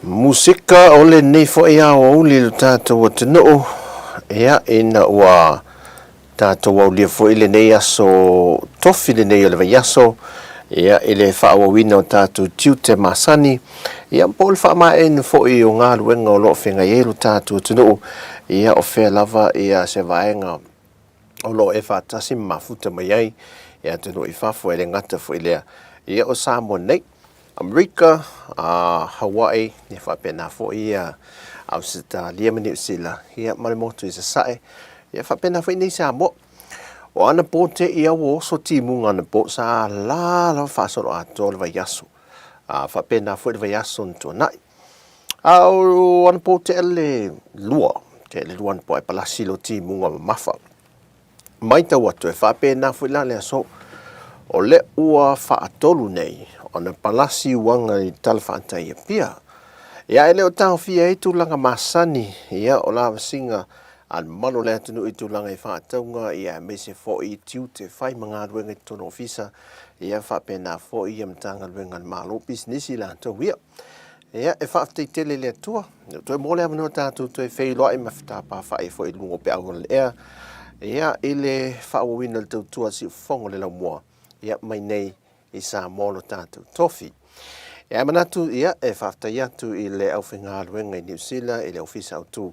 Musika o lenei foi aoauli i lo tatou atunuu, ia, ina ua tatou aulia foi lenei aso tofi lenei o le vaiaso, ia, i le faaauauina o tatou tiute masani, ia, po o le faamaeaina foi o galuega o lo o feagai ai lo tatou atunuu, ia, o fea lava ia se vaega o lo o e faatasi ma mafuta mai ai e atunuu i fafo, e le gata foi i lea, ia, o Samoa nei. Amerika, Hawaii, ia faapena foi ia Ausetalia ma Niu Sila, ia ma le motu i Sasae, ia faapena foi nei Samoa. O anapo te i ia ua oso timuga anapo sa ala lava faasolo atoa le vaiaso, a faapena foi le vaiaso na tuanai. A o anapo tea le lua, tea le lua anapo ae palasi lo timuga mamafa. Matau atu e faapena foi la le aso, o lea ua faatolu nei ona palasi uaga i Tala Faatai Apia. Ia e le o taofia ai tulaga masani, ia o lavasiga a le mamalu o le atunuu i tulaga i faatauga, ia aemaise foi i tiute fai ma galuega i totonu o ofisa, ia faapena foi ia Matagaluega a le Malo, pisinisi latou ia. Ia, e faafetai tele i le Atua. Ua toe maua le avanoa tatou toe feiloai ma fetapafai foi i luga o peau o le ea. Ia, i le faaauauina o le tautua a Siufofoga o le Laumua, ia, mai nei i Samoa lo tatou tofi. Ia, e manatu, ia, e faafetai atu i le aufaigaluega i Niu Sila, i le Ofisa Autu,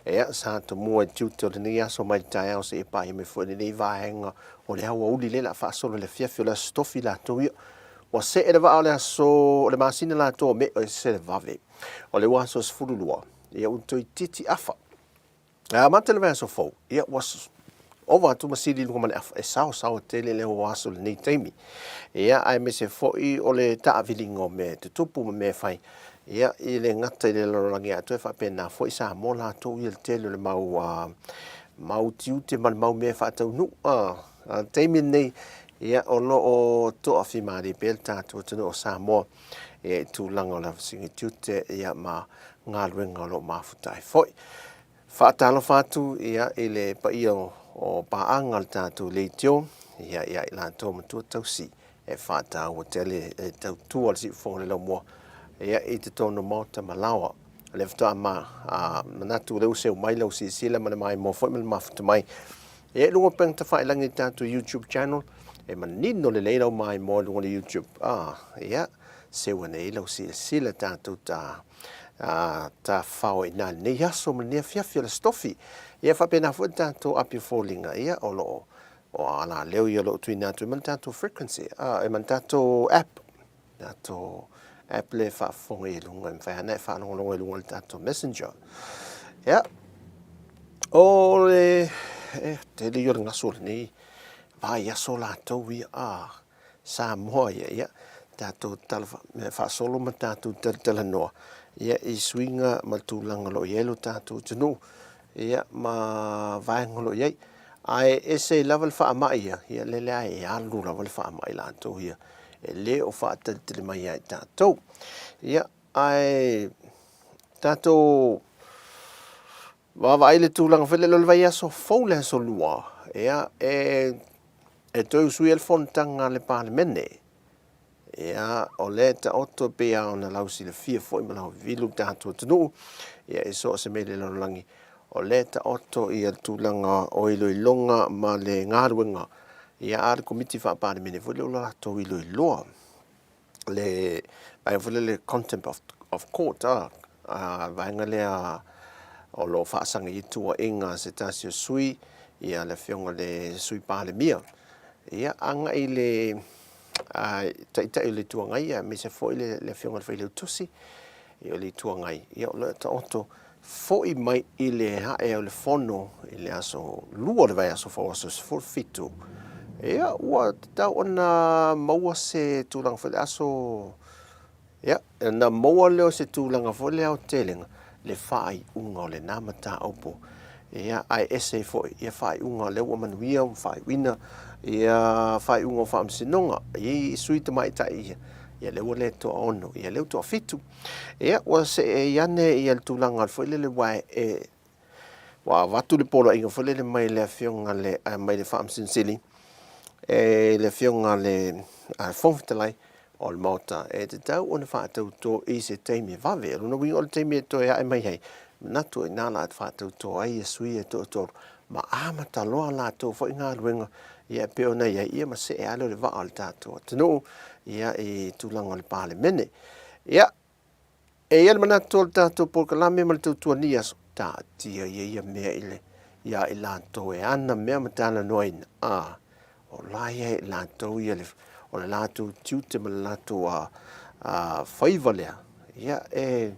ia, sa tomua i tiute o lenei aso mai le taeao seia paia mai foi lenei vaega o le aoauli lea o le a faasolo i le afiafi o le Aso Tofi latou ia. Ua see le vaa o le aso o le masina latou o Me e se le vave. O le ua aso 12, ia ua toeitiiti afa. Ae amata le vaiaso fou, ia ua ova atu ma sili i luga ma le afa, e saosaoa tele le o aso i lenei taimi. Ia, aemaise foi o le taaviliga o mea e tutupu ma mea e fai, ia, e le gata i le lalolagi atoa, e faapena foi Samoa latou ia i le tele o le mau, mau tiute ma le mau mea e faataunuu. A o le taimi lenei, ia, o lo o toafimalie pea le tatou atunuu o Samoa ia, i tulaga o le aveeseiga tiute ia, ma galuega o lo o mafuta ai foi. Faatalofa atu ia, i le paia o paaga a le tatou leitio ia, ia i latou matua tausi e faataua tele e tautua le siufofoga o le laumua ia, i totonu o maota ma laoa. O lea faatoa ma, a, manatu o lea ua seu mai lau silasila ma le maimoa foi ma le mafuta mai. Ia i luga o upega tafailagi i le tatou YouTube channel, e manino lelei lau maimoa i luga o le YouTube. Ah, ia, seu ane ai lau silasila tatou ta, a, tafafao ai i ina i lenei aso ma lenei afiafi o le Aso Tofi. Ia faapena foi le tatou api o foliga, ia, o lo o, o alaleo ia o lo o tuuina atu ai ma le tatou frequency, ah, e ma le tatou app. Tatou app lea e faafofoga i luga, e mafai lava ona e faalogologo i luga o le tatou messenger. Ia, o le, e, tele ia o le gasu o lenei vaiaso latou ia, a, Samoa ia, ia, tatou tala faasolo ma tatou talatalanoa, ia, i suiga ma tulaga o lo o i ai lo tatou atunuu, ia, ma vaega o lo o i ai. Ae ese ai lava le faamai ia, ia lele lava e alu lava le faamai latou ia, e le o faatalitali mai ia i tatou. Ia, ae tatou vaavaai i le tulaga foi lele o le vaiaso fou le aso Lua, ia, e toe usui ai le fonotaga a le Palemene. Ia, o lea e taoto e pei lava ona lausilafia foi ma lauvilu le tatou atunuu, ia i so o se mea i le lalolagi, o lea e taoto ia le tulaga o iloiloga ma le galuega, ia a le Komiti Faa-Palemene foi lea o le latou iloiloa le vaega foi lea le contempt of court, a, a vaega lea o lo o faasaga i ai tuuaiga a se tasi o sui, ia le afioga i le Sui Palemia. Ia, agai i le Taitai o le Itu Agai aemaise foi le Afioga i le Failautusi o le Itu Agai, ia o lo o taoto foi mai i le ae o le fono i le aso Lua o le vaiaso fou aso 17. Ia, ua tatau ona maua se tulaga foi le aso Ia, ona maua lea o se tulaga foi lea aotelega, le faaiuga o lena mataupu. Ia, ae ese ai foi ia faaiuga o lea ua manuia ua faaiuina ia faaiuga o faamasinoga i sui tamaitai ia, ia lea ua le toaono, ia lea ua toafitu. Ia, ua see ai ane ia le tulaga foi lele aua e ua avatu le poloaiga foi lele mai le afioga le mai le Faamasino Sili e le afioga le Fofoga Fetalai o le Maota e tatau ona faatauto i se taimi vave. O lona uiga o le taimi e toe ae mai ai, manatu i ina la faatauto ai ia sui e toatolu ma amata loa latou foi galuega ia e pei ona i ai ia ma see lava lea o le vaa o le tatou atunuu ia i tulaga o le Palemene. Ia, E i ai le manatu o le tatou polokalame ma le tautua i lenei aso, taatia ia ia mea i le, iā i latou e ana mea ma talanoaina, ā, o la ia e i latou ia le, o le latou tiute ma le latou a, a, faiva lea, ia e,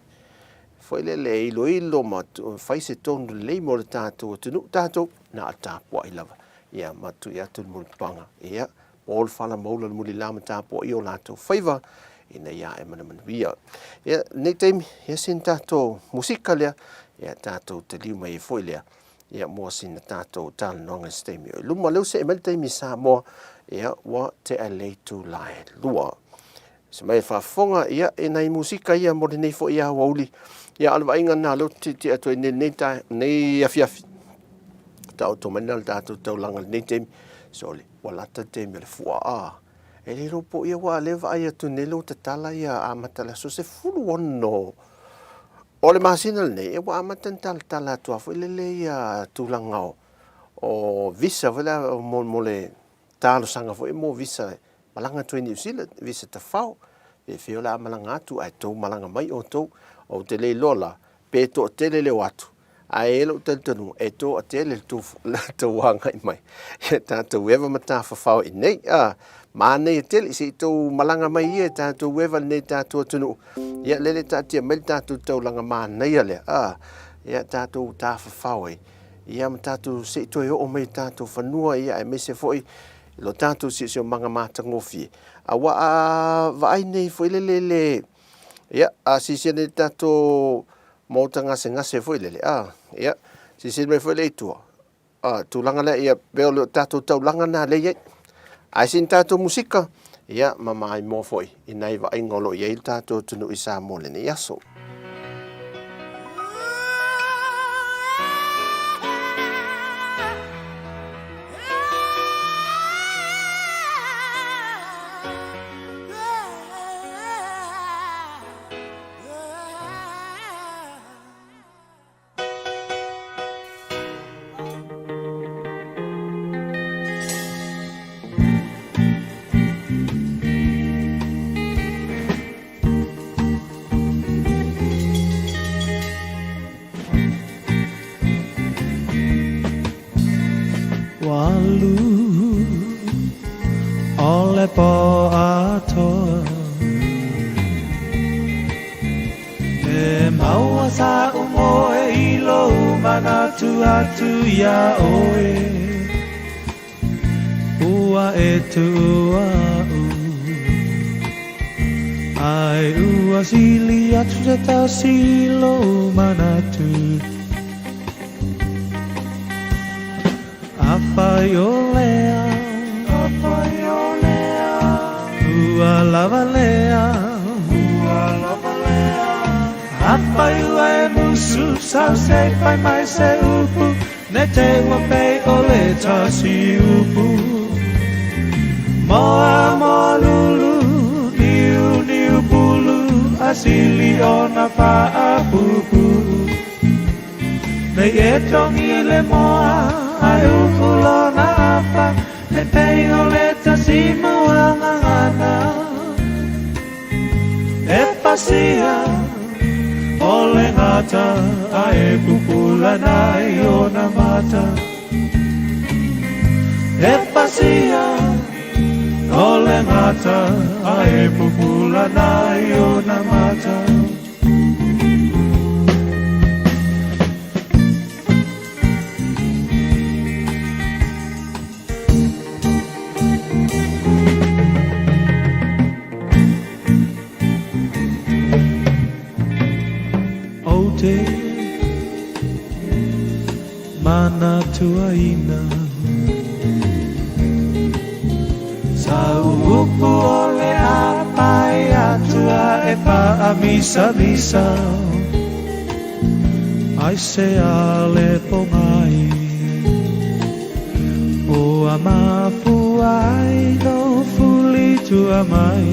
foi lele e iloilo ma fai se tonu lelei mo le tatou atunuu, tatou na o le tapuai lava, ia ma tui atu le mulipapaga, ia, Po le fala maula le mulila ma tapuai o latou faiva ina ia ae manamanuia. Ia, lenei taimi, ia sina tatou musika lea, ia tatou taliu mai ai foi lea, ia mo sina tatou talanoaga i se taimi o i luma. Lea ua see mai le taimi i Samoa, ia ua tea le itula e 2. Se mai e faafofoga, ia, e nai musika ia mo lenei foi aoauli. Ia, a o le vaaiga lena lea ou te tietie atu ai nei, lenei, lenei afiafi. Taoto mai lena le tatou taulaga i lenei taimi. Sole, ua lata le taimi o le fuaa. E le iloa po o ia aua o lea e vaai atu nei lea ua tatala ia amata le aso 16 o le masina lenei, ua amata ona talatala atu lava foi lele ia tulaga o visa foi lea mo le talosaga foi mo visa e malaga atu ai i Niu Sila, visa tafao. Pe fia o le a malaga atu ae tou malaga mai outou. Ou te le iloa la pe toatele le o atu, Ae i ai lou talitonuga, e toatele le tou agai mai ia tatou eva ma tafafao i inei. A, manaia tele, se i tou malaga mai ia e tatou eva lenei tatou atunuu. Ia, lele taatia mai le tatou taulaga manaia lea. A, ia tatou tafafao ai. ia ma tatou se i toe oo mai i tatou fanua, ia aemaise foi i lo tatou siosiomaga matagofie. Aua a vaai nei foi lele le, ia, a silasila nei i le tatou maota gasegase foi lele, a, ia, silasila mai foi lea i tua, a, tulaga lea, ia, pei o le tatou taulaga lena lea e i ai. Ae sina tatou musika, ia, ma maimoa foi i nai vaaiga o lo o i ai le tatou atunuu i Samoa i lenei aso. Ua alu o le pō atoa E maua saʻu moe i lou manatu atu iā ʻoe Ua e tuʻu aʻu A ua sili atu se tasi i lou manatu Afai o lea, afai o lea, ua lava lea, ua lava lea. Afai ua e musu, sau se i fai mai se upu, Ne te i ua pei o le tasi upu. Moa moa lulu, niu niu pulu, a sili ona paapupu. Nei e togi le moa, ae uku lona afa, Ne pei o le tasi moa gagana. E pasia o le gata, a e pupula nai ona mata. E pasia o le gata, a e pupula nai ona mata. Ou te manatuaina Sa upu o le a pae atu a e paamisamisa Ai se a le pogai Ua mafua ai lou fuli tua mai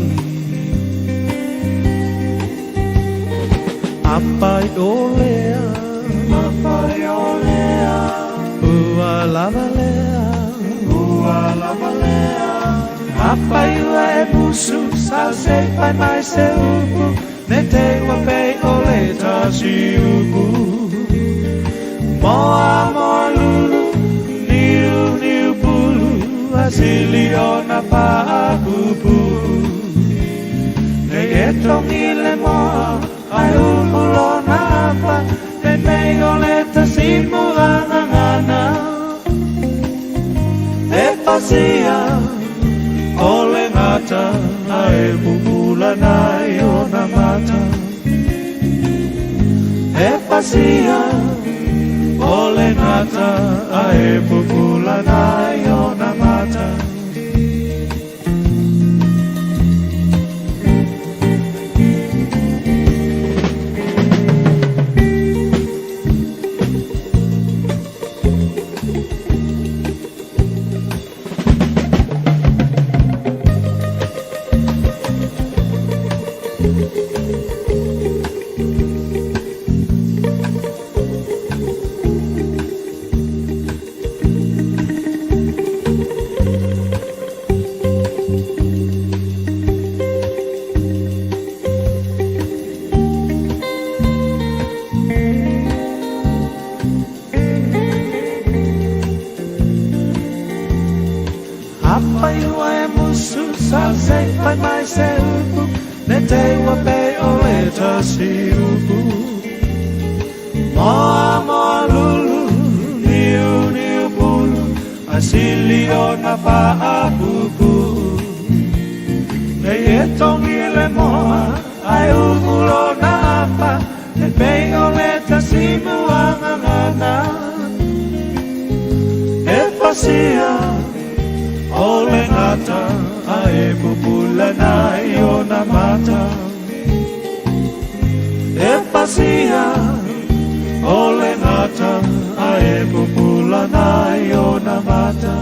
Afai o lea, afai o lea, ua lava lea, ua lava lea. Afai ua e musu, sau se i fai mai se upu, Ne te i ua pei o le tasi upu. Moa moa lulu, niu niu pulu, a sili ona paapupu. Nei e togi le moa, ae upu lona afa, Ne pei o le tasi moa gagana. E pasia o le gata, a e pupula nai ona mata. E pasia o le gata, a e pupula nai ona mata. Afai ua e musu, sau se i fai mai se upu, Ne te i ua pei o le tasi upu. Moa moa lulu, niu Ae sili ona faapuupuu. Nei e togi le moa ae umu lona afa e pei o le tasimu a gagana. E pasia o le gata ae pupula nai ona mata. E pasia o le gata ae pupula nai ona mata.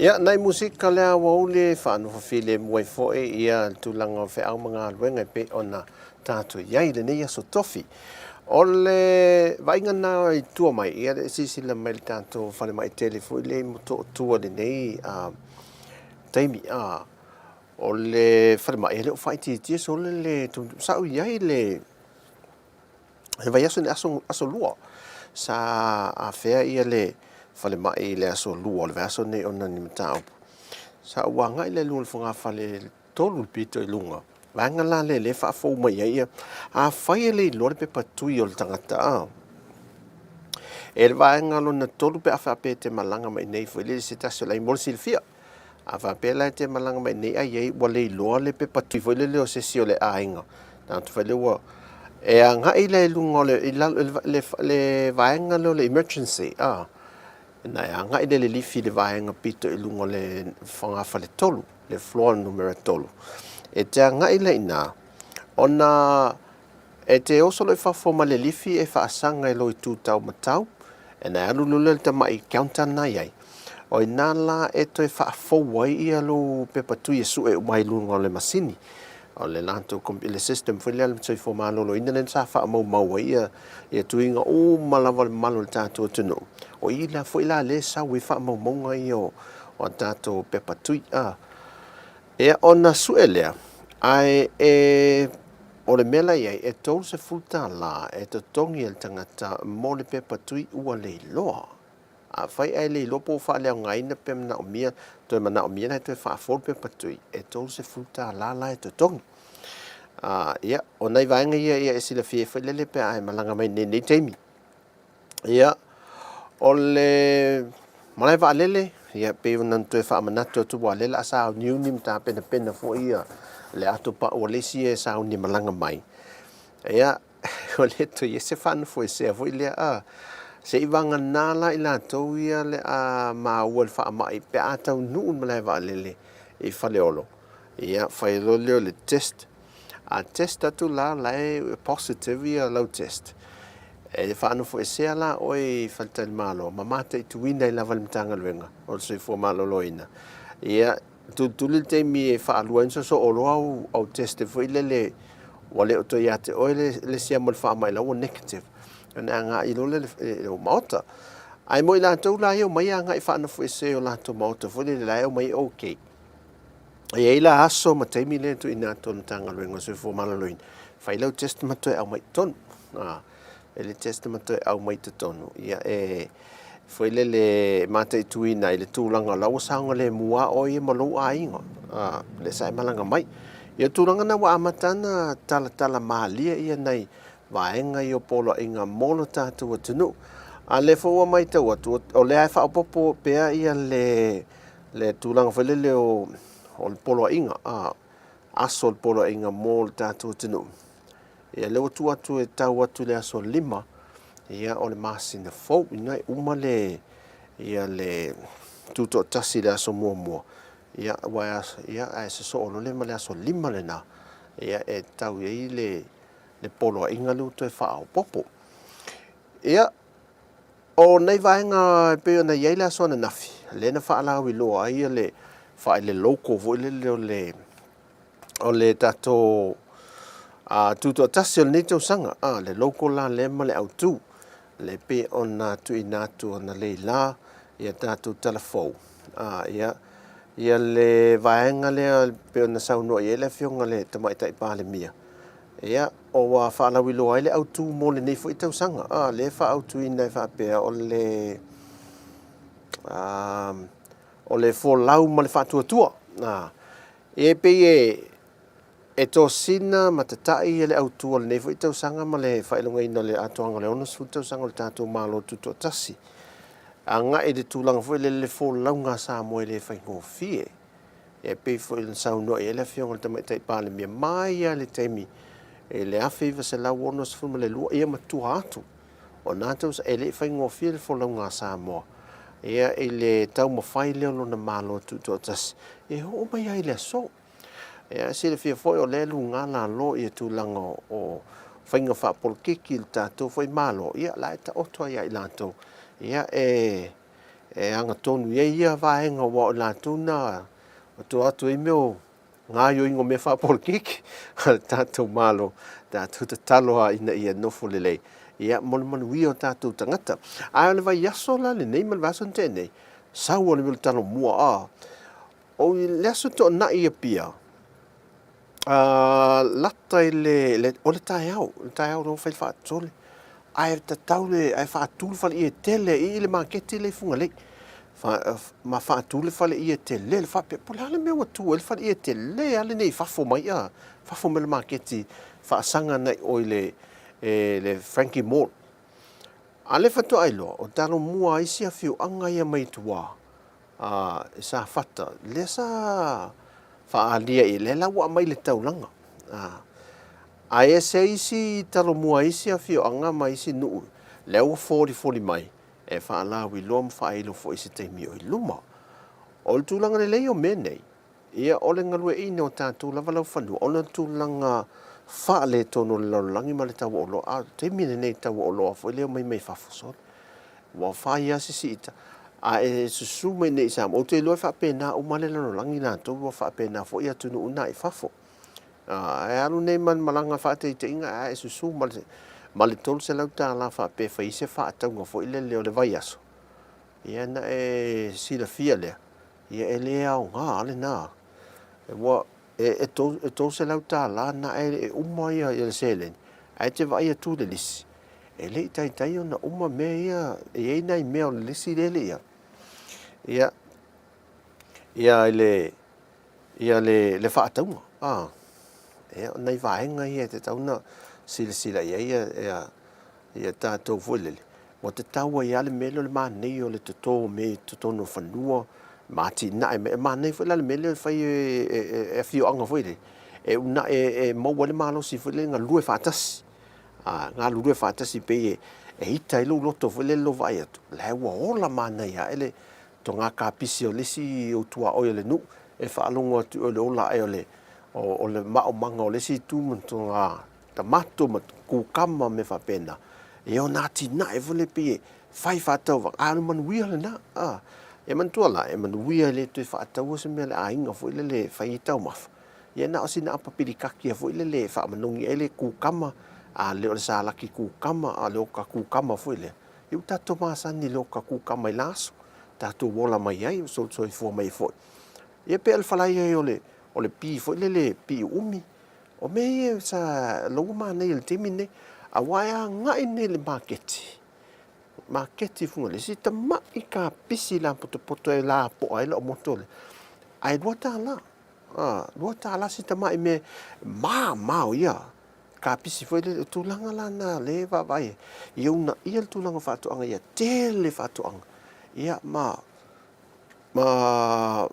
Ia, nai musika le aoauli e faanofo filemu ai foi ia le tulaga o feau ma galuega e pei ona tatou i ai i lenei aso tofi. O le vaaiga na i tua mai, ia le silasila mai le tatou falemai tele foi lea i Motootua i lenei taimi. O le falemai e le o faaitiitia sole le sa ou i ai le vaiaso nei aso, aso lua sa afea ia le falemai i le aso lua o le vaiaso nei ona ni mataupu. Sa ou agai lea i luga o le fogafale 3 le pito i luga, vaega la lea lea e faafou mai ai ia, afai e le iloa le pepa tui o le tagata a, e le vaega lona 3 pe a faapea e te malaga mai nei foi lele se tasi o le ai mo le silafia. A faapea la e te malaga mai nei ai ai ua le iloa le pepa tui foi lele o se isi o le aiga, tagata foi lea ua e agai la i luga o le i lalo le le vaega lea o le emergency a na e agai lea i le lifi i le vaega pito i luga o le fogafale 3, le floor numera 3. E te agai la i ina ona E te oso loa i fafo ma le lifi e faasaga i lou itu tau matau, ena e alu loa lea i le tamai counter lena e i ai. O i ina la e toe faafou ai ia lou pepa tui e sue uma ai i luga o le masini. O le latou le system foi lea a le Soifua Maloloina lea sa faamaumau ai ia ia tuiga uma lava o le mamalu o le tatou atunuu. O i la foi la lea e sau ai faamaumauga ia o a tatou pepa tui. Ia, ona sue lea, ae e, o le mea la e i ai, e $30 e totogi e le tagata mo le pepa tui ua le iloa. Afai ae le iloa po ua faaleaogaina pe manaomia, toe manaomia la e toe faafou le pepa tui, e $30 la e totogi. A, ia, o nai vaega ia ia e silafia ai foi lele pe a e malaga mai i lenei taimi. Ia, o le malae vaalele, ia pei ona toe faamanatu atu aua o lea o le a sauniuni ma tapenapena foi ia le ato pau a le isi e sauni e malaga mai. Ia, ua le toe i ai se faanofoesea foi lea, a, se i vagana la i latou ia le a maua i le faamai pe a taunuu le malae vaalele i Faleolo, ia fai loa lea o le test. A test atu la, la e positive ia lau test, e faanofoesea la oe i faletalimalo ma mataituina ai lava e le Matagaluega o le Soifua Maloloina. Ia, tulituli le taimi e faalua ai ona sosoo loa au, au test foi lele ua le o toe ia te oe le, le siama o le faamai la ua negative, ona e agai loa lea i lou maota. Ae mo i latou la ia omai agai faanofoesea i o latou maota foi lele la e omai okay. E i ai la aso ma taimi lea e tuuina atu e le Matagaluega o le Soifua Maloloina, fai lau test ma toe aumai i totonu. A, fai le test ma toe aumai i totonu, ia e foi lele e mataituina ai le tulaga o la ua saogalemu lava oe ia ma lou aiga, a, lea sa e malaga mai. Ia o tulaga na ua amata ona talatala malie ia nai vaega ia o poloaiga mo lo tatou atunuu. A o lea foi ua matau atu, o lea lava e faaopoopo pea ia le le tulaga foi lele o, o le poloaiga, a, aso o le poloaiga mo le tatou atunuu. Ia, lea ua tuu atu e tau atu i le aso 5, ia, o le masina fou, ina e uma le, ia, le tutoatasi i le aso muamua, ia, ua, ia, ae sosoo loa lea ma le aso 5 lena, ia, e tau i ai le, le poloaiga lea ua toe faaopoopo. Ia, O nei vaega e pei ona i ai le aso ananafi, lea na faalauiloa ai le faa le logo foi lele o le o le tatou tutoatasi o lenei tausaga, a, le logo la lea ma le autu, lea e pei ona tuuina atu analeila ia tatou tala fou, a, ia, ia le vaega lea e pei ona saunoa i ai le Afioga i le Tamaitai Palemia, Ia, ua faalauiloa ai le autu mo lenei foi tausaga. A, lea e faaautuina e faapea o le, a, o le folau ma le faatuatua. A, e pei e, e tosina ma tatai le autu o lenei foi tausaga ma le faailogaina o le atoaga o le 60 tausaga o le tatou Malo Tutoatasi. Agai i le tulaga foi lele le folauga a Samoa e le faigofie. E pei foi ona saunoa i ai le Afioga i le Tamaitai Palemia, mai lava i le taimi i le 1962, ia ma tua atu o na tausaga, e le i faigofie le folauga a Samoa ia i le taumafai lea o lona Malo Tutoatasi e oo mai ai i le aso. Ia, silafia foi o lea e luga lalo ia tulaga o faiga faapolokiki i le tatou foi Malo, ia la e taoto ai ia i latou, ia e. e agatonu i ai ia vaega aua o i latou na o tua atu ai mea o gaoioiga o mea faapolokiki a le tatou Malo, tatou tatalo lava ina ia nofo lelei, ia, mo le manuia o tatou tagata. Ae o le vaiaso la lenei ma le vaiaso na tea nei, sau a le mea o le Talomua, a, o le Aso Toonai i Apia, a, lata i le, le, o le taeao, le taeao lea ua fai le faatole, ae tatau le, ae faatu le faleie tele i i le maketi lea i Fugalei. Fa, ma faatu le faleie tele, le faapea, po o le a le mea ua tu ai le faleie tele lava lenei i fafo mai, a, fafo mai le maketi faasaga agai i o i le, e, le Frankie Mall. A lea faatoa iloa, o Talomua a isi afioaga ia mai tua, a, i Safata, lea sa faaalia i, lea la ua aumai i le taulaga. A, ae ese isi Talomua a isi afioaga ma isi nuu, lea ua folifoli mai, e faalauiloa ma faailo foi i se taimi o i luma. O le tulaga lelei o mea nei, ia o le galueaiina o tatou lava laufanua ona o le tulaga faaletonu o le lalolagi ma le tau o oloa, a o le taimi lenei i le tau o oloa foi lea e omai mai fafo sole, ua fai lava si siita, a e susu mai nei i Samoa, ou te iloa e faapena uma lava le lalolagi latou, ua faapena foi atunuu na i fafo. Ae alu nei ma le malaga faataitaiga ae susu ma le ma le $300 faapea e fai ai se faatauga foi lele o le vaiaso, ia na e silafia lea, ia e le aoga lena. Ua e e $300 na e uma ia le seleni, ae e te vaai atu i le lisi, e le i taitai ona uma mea ia, e i ai nai mea o le lisi lea e le i alu. Ia, ia i le ia le, le faatauga. A, ia, o nai vaega ia e tatau ona silasila i ai ia, ia, ia tatou foi lele, ua tatau ai lava le mea lea o le manaia o le toto o mea i totonu o fanua, ma atinae mai. E manaia foi la le mea lea e fai e, e, e, e afioaga foi lele, e unae, e, e maua ai le malosi foi lele e galue faatasi. A, galulue faatasi pei e, e ita ai lou loto foi lele lou vaai atu, la e ua ola manaia ae le, Toga kapisi o le isi ou tuaoi o le nuu e faalogo atu i le ola ae o le o le maomaga o le isi itu ma toga tamato ma kukama ma mea faapena. Ia ona atinae foi lea pei e fai faatauvaga, a o le manuia lena. A, e manatua la, e manuia e le toe faataua se mea a le aiga foi lele e fai ai taumafa. Ia na o sina apa pilikakia foi lele e faamanogi ai le kukama, a le o le salaki kukama, a o le oka kukama foi lea. I ua tatou masani i le oka kukama i la aso, tatou ola mai ai, soifua mai ai foi. Ia pei o le falai ai o le, o le pi foi lele, pi uumi. O mea ia sa laua manaia i le taimi lenei, aua e agai nei i le maketi, maketi i Fugalei, si tamai kapisi lapotopoto e lapoa ai lau moto lea, ae $2, a, $2 si tamai mea mamao ia. Kapisi foi lele, o tulaga la na lea e vaavaai ai, ia uunaia le tulaga o faatoaga ia tele faatoaga, ia ma, ma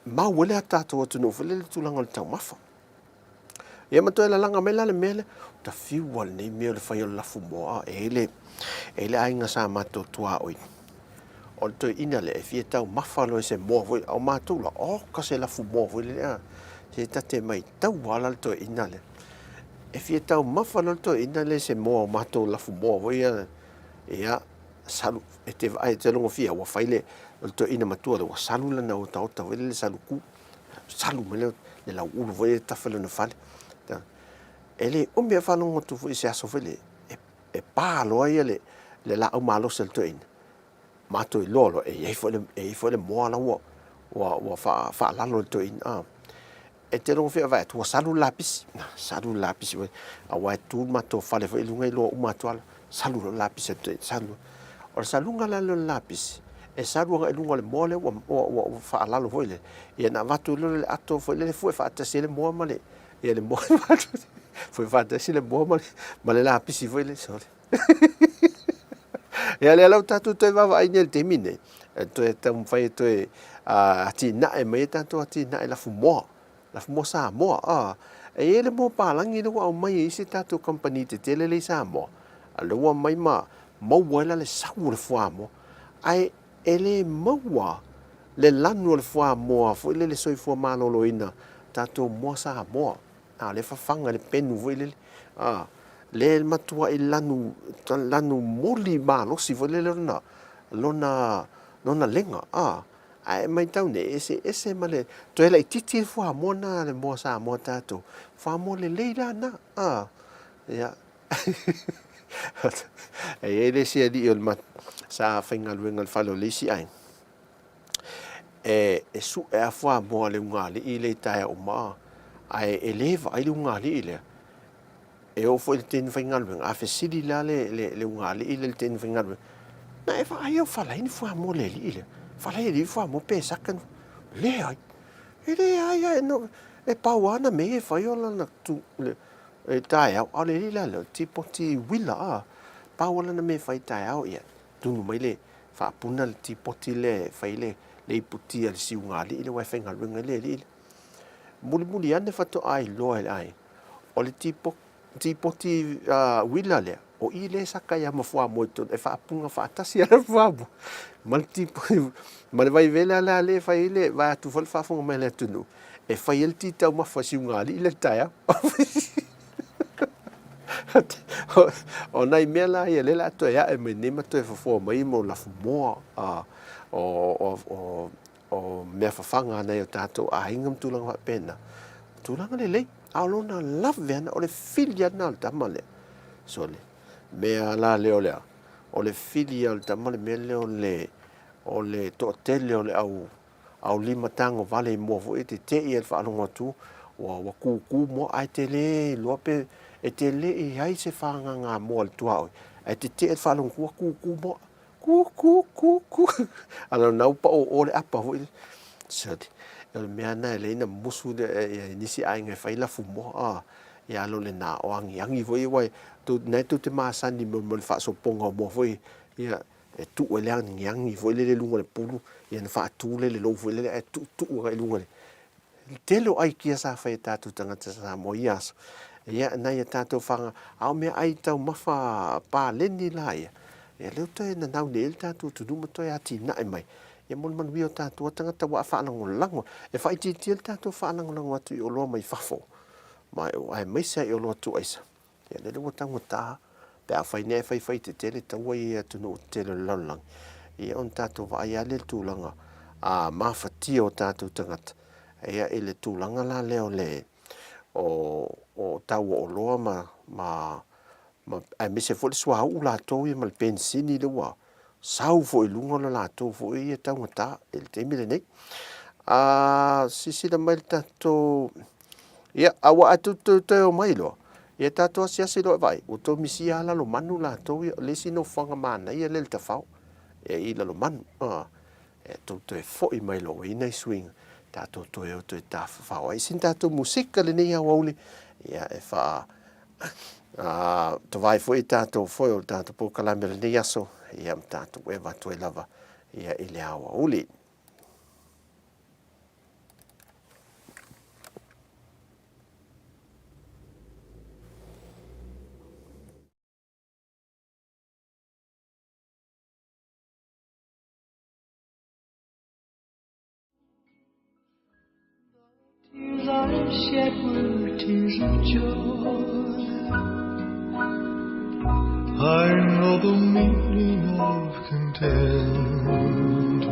mau ai le tatou atunuu foi lele i le tulaga o le taumafa. Ia ma toe lalaga mai la le mea lea, ua fiu lava lenei mea o le fai o le lafumoā, e i ai le, e i ai le aiga sa matou tuaoi, o le toeaina lea e fia taumafa loa i se moa foi, a o matou la, oka se lafumoa foi lele, a, se ta te matau lava la le toeaina lea. E fia taumafa loa le toeaina lea i se moa o matou lafumoa foi ia, ia, salu, e te vaai, e te logofia ua fai le, o le toeaina matua lea, ua salu lana otaota foi lele saluku, salu mai le, le lauulu foi lea e tafa i lona fale. E le umi ae faalogo atu foi i se aso foi lea, e e pa loa ia le, le laau malosi a le toeaina, matou iloa loa e i ai foi le, e i ai foi le moa la ua, ua, ua faa, faalalo e le toeaina. A. E te logofia vaai atu, ua salu le lapisi, salu le lapisi foi, aua e tu le matou fale foi i luga iloa uma atu lava, salu loa le lapisi a le toeaina, salu. O le saluga la lea o le lapisi, e salu agai i luga o le moa lea ua, ua, ua, ua faalalo foi lea, ia ona avatu loa lea o le ato foi lele fue faatasi ai le moa ma le, Ia le moa foi faatasi le moa ma le, ma le lapisi foi le sole. Ia lea la ua tatou toe vaavaai nei i le taimi nei, e toe taumafai e toe atinae mai e tatou atinae lafumoa, lafumoa Samoa. E i ai le moa palagi lea ua aumai e isi tatou kamupani tetele lea i Samoa, a lea ua aumai ma maua ai la le sau o le fuamoa. Ae e le maua le lanu o le fuamoa foi lele soifua maloloina tatou moa Samoa, a lea fafaga i le penu foi lele, a lea e matuai lanu, lanu moli malosi foi lele lona, lona lona lega, a, ae e matau nei, e eseese ma le toe laitiiti le fuamoa lena a le moa Samoa tatou, fuamoa lelei la lena, a, ia. E i ai le isi alii o le ma, sa faigaluega i le fale o le isi aiga, e, e suʻe lava fuamoa a le ugaalii lea i taeao uma, ae e le vaai le ugaalii lea, E oo foi i le teine faigaluega, a fesili la le, le, le ugaalii lea i le teine faigaluega, Na e vaai au falai ni fuamoa le alii lea? Falai alii fuamoa pe saka ni... Leai. E leai a e no, e pau lava na mea e fai o lana tu, le, e taeao, a o le alii la lea, o le tipoti uila a. Pau lava lana mea e fai taeao, ia, tunu mai le, faapuna le tipoti lea e fai le, le iputi a le si ugaalii lea aua e faigaluega ai le alii lea. Mulimuli ane faatoa iloa e le aiga, o le tipoti uila lea, o i lea e saka ai lava ma fuamoa i totonu, e faapuga faatasi lava le fuamoa ma le tipoti, ma le vaivele lava lea e fai ai le, vaeatu foi le faafofoga mai a le atunuu, e fai ai le ti taumafa a si ugaalii lea i le taeao. O nai mea la ia lea o le a toe ae mai nei ma toe fofoa mai mo lafumoa, o o mea fafaga a nai o tatou aiga ma tulaga faapena, tulaga lelei, a o lona lave ana, o le fili ana o le tama lea. Sole, mea la lea o le a? O le fili o le tama le mea lea o le, o le toatele o le au, au lima tago vale i mua foi e tete'i ai le faalogo atu ua, ua kūkū moa, ae te le iloa pe, e te le i ai se fāgāgā moa i le tuaoi, ae tete'e le faalogo atu ua kūkū moa. Ku, ku, ku, ku. A na ua pao o le apa foi lea. Sole, o le mea na e lei na musu le, ia, i nisi aiga e fai lafumoa, a, ia alo le na o agiagi foi ia, aua na e tou te masani mo le faasopoga o moa foi, ia, e tuu ai le agiagi foi lele i luga o le pulu, ia ona faatu lea i le lou foi lele ae tuutuu agai i luga i le, Le tele o aikia sa fai e tatou tagata Samoa i ia aso, ia nai a tatou faga, a o meaai taumafa paleni la ia, ia lea ua toe nanau nei ai le tatou atunuu ma toe atinae mai, ia mo le manuia o tatou tagata ua faalagolago, e faaitiitia le tatou faalagolago atu i oloa mai fafo, ma aemaise lava i oloa tuaisa. Ia lele ua taugata, pe afai nei ae faifai tetele taua ia i atunuu tetele o le lalolagi, ia ona tatou vaai lava lea i le tulaga a mafatia o tatou tagata, ia i le tulaga la lea o le o, o tau o oloa ma, ma, ma aemaise foi le suauu latou ia ma le penisini lea ua sau foi i luga lo latou foi ia taugata i le taimi lenei. A silasila mai le tatou, ia, aua a tou toe o mai loa, ia tatou asiasi loa e vaai, ua tou misia lava Lalomanu latou ia, o le isi nofoaga manaia lea i le Tafao, e i Lalomanu. A, e tou toe foi mai loa ua i ai nai suiga, tatou toe o toe tafafao ai. Sina tatou musika lenei aoauli, ia e faa A tavae foi tatou foi o le tatou polokalame o lenei aso, ia ma tatou e avatu ai lava ia i le aoauli. Tears I shed were tears of joy. I know the meaning of contentment.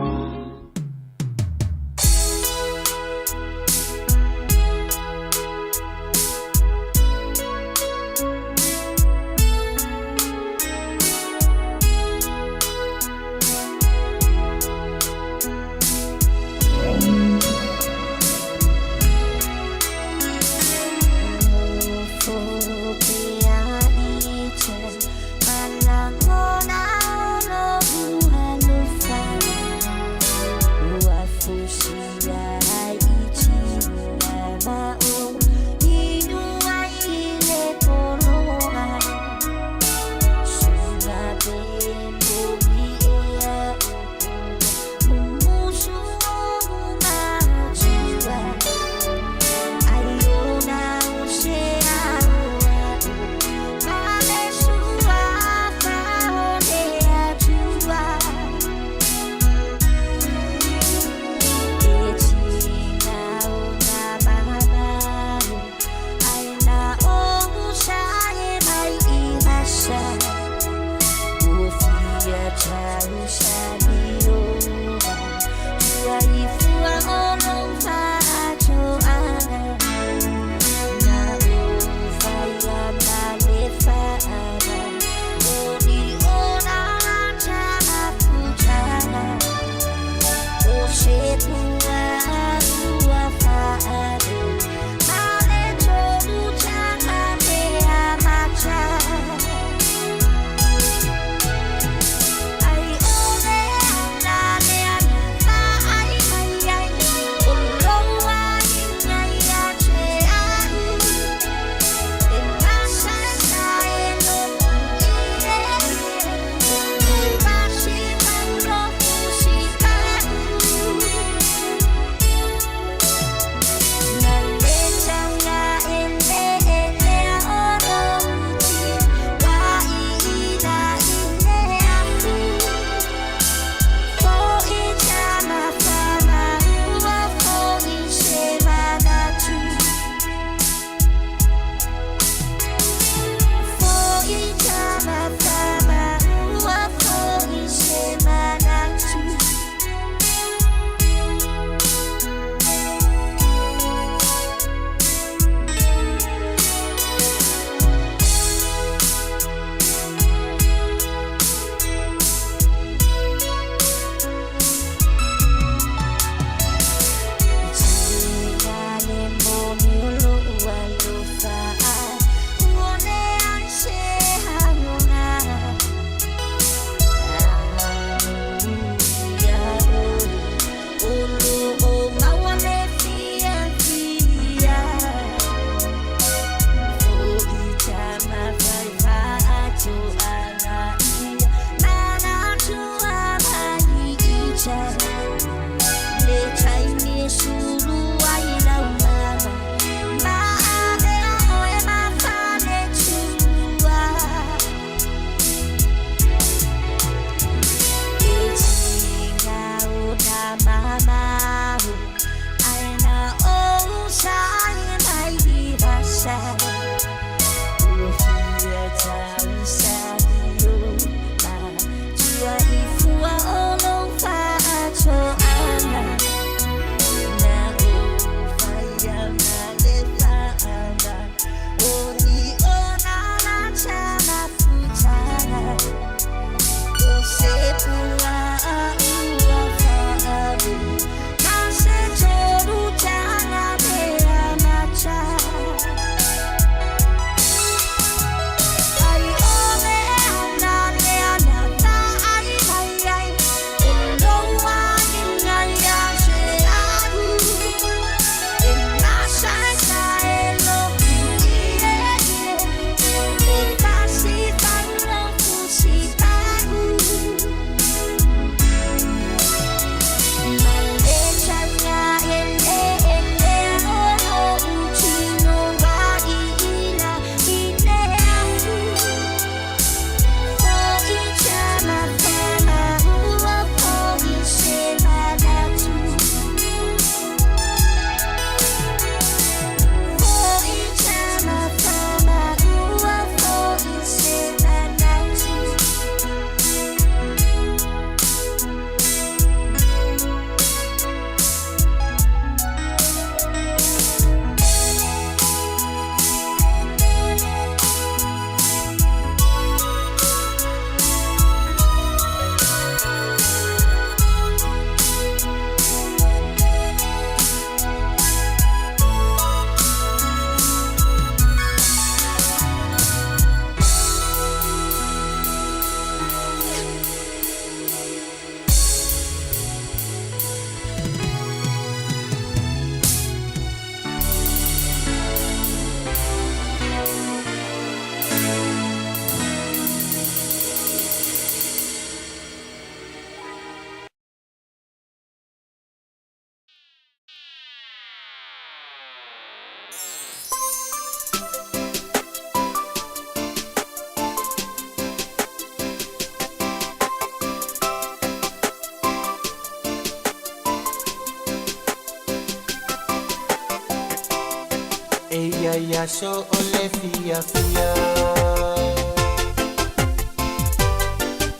ai aso o le fiafia.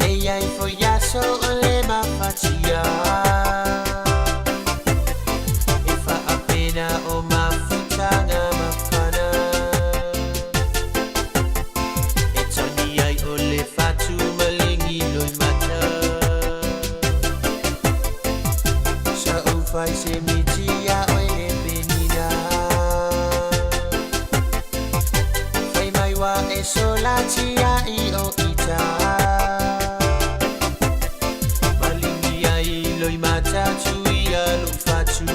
E i ai foi aso o le mafatia. E faapena o mafutaga mafana. E tagi ai o le fatu ma le giloimata. Sa ou fai se miti ia oe le penina. Fai mai ua e solatia i o ita. Malingi ai loimata tuia lou fatu.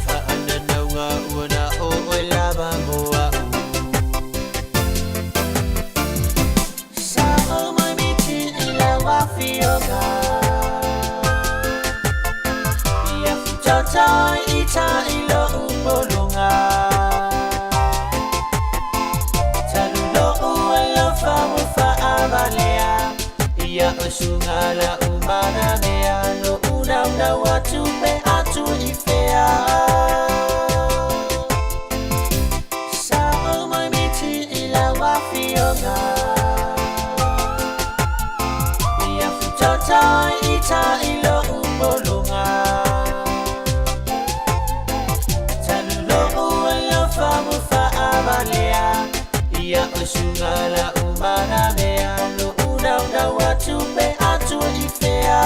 Faananauga ua na o oe lava mo a'u. Sa'o mai miti i lau afioga. Ia futoto ita i lo'u pologa. Talu lo'u alofa ua faavalea. Ia oe suga la'u manamea. Lo'u naunau atu pe atu i fea. Sa'o mai miti i lau afioga. Ia futoto ita i lo'u pologa. Talu lo'u alofa ua faavalea. Ia oe suga la'u manamea. Lo'u naunau atu pe atu i fea.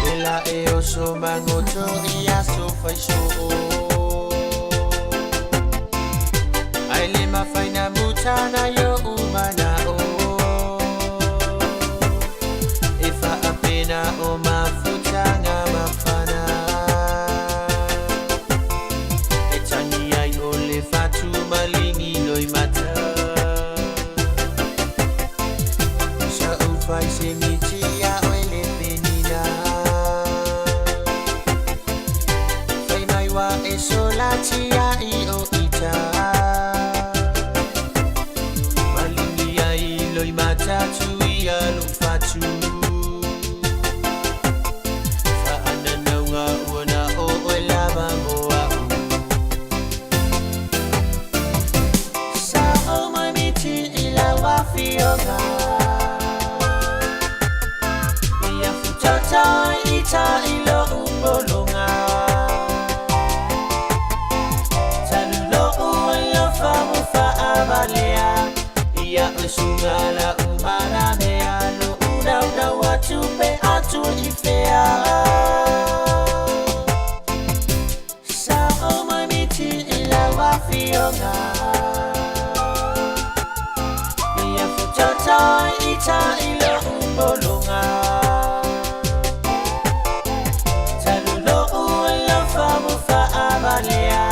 Le la e oso magoto i aso faisoo. Ae le mafai na mutana i o'u mana'o. E faapena o mafutaga mafana. E tagi ai o le fatu ma le giloimata. Sa ou fai se miti ia oe le penina. Fai mai ua e solatia i o ita. Malingi ai loimata tuia lou fatu. Faananauga ua na o oe lava mo a'u. Sa'o mai miti i lau afioga. Ia futoto ita i lo'u pologa. Talu lo'u alofa ua faavalea. Ia oe suga la'u manamea. Lo'u naunau atu pe atu i fea. Sa'o mai miti i lau afioga. Ia futoto ita i lo'u pologa. Talu lo'u alofa ua faavalea.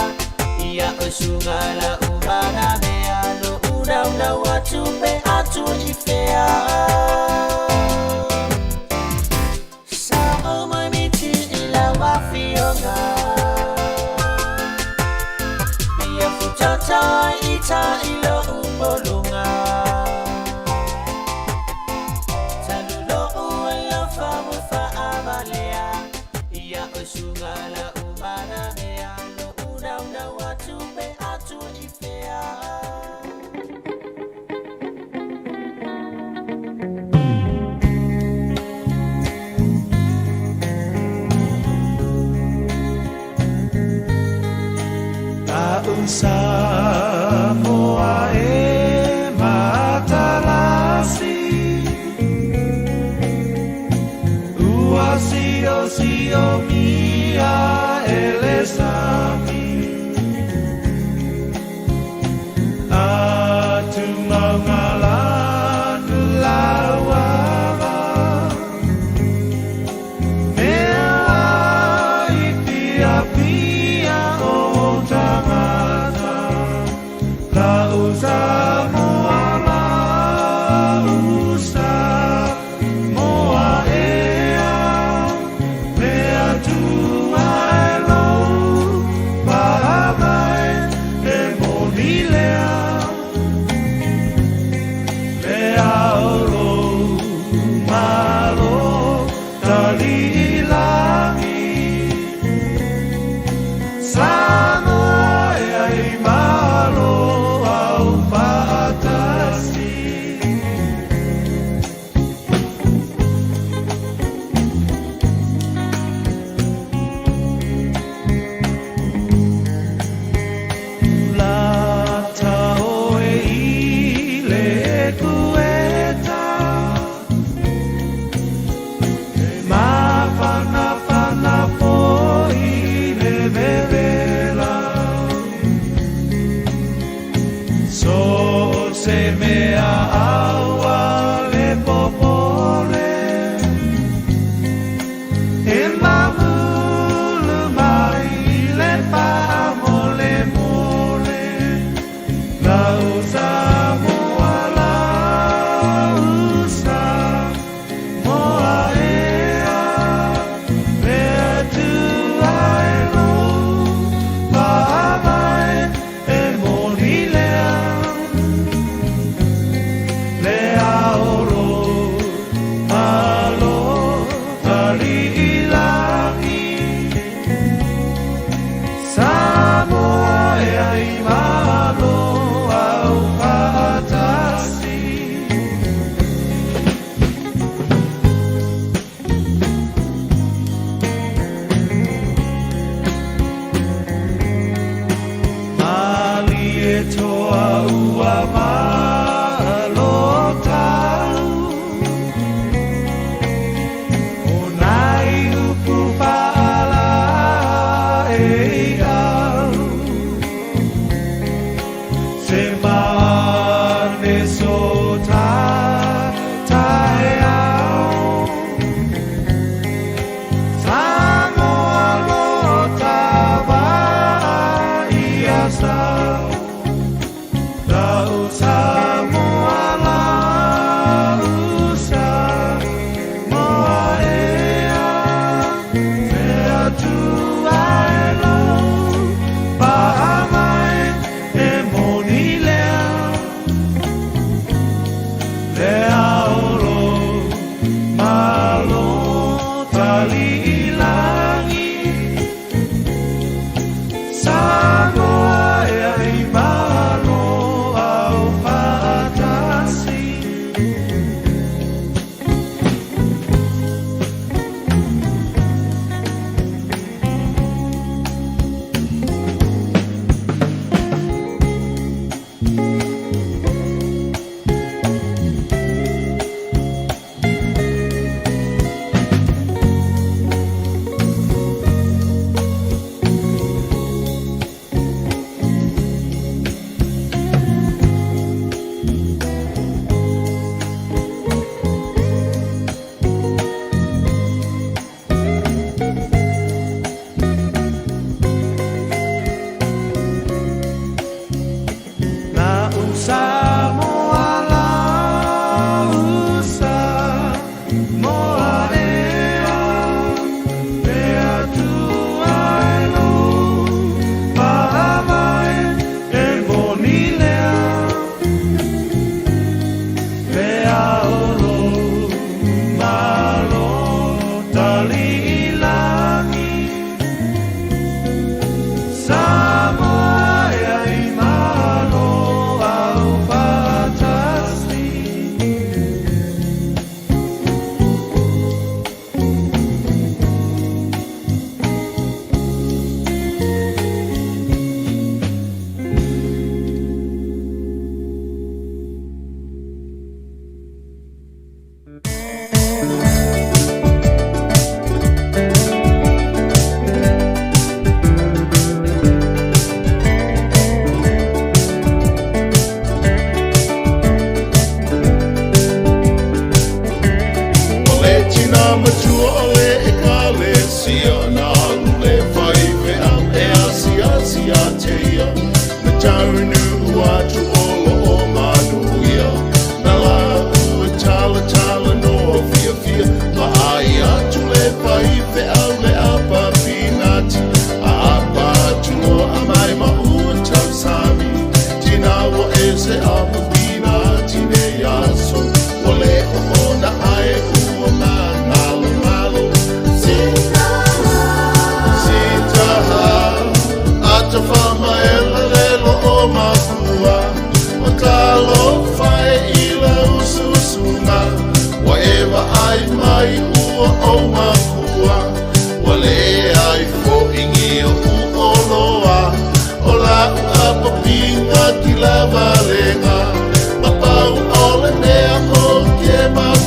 Ia oe suga la'u manamea. Lo'u naunau atu pe atu i fea. Sa'o mai miti i lau afioga. Ia futoto ita i lo'u pologa. Talu lo'u alofa ua faavalea. Ia oe suga la'u manamea. Lo'u naunau atu pe atu i fea. Samoa e matalasi Ua siosio mia e le sami Atu maugalanu lauava Mea ai piapia o tagata Lau Samoa lau Samoa ea Mea tua e lou paavai e moni lea. Ekueta. E mafanafana foi le vevela. So se mea aua le popole. E mamulu mai le faamolemole. Lau Samoa lava.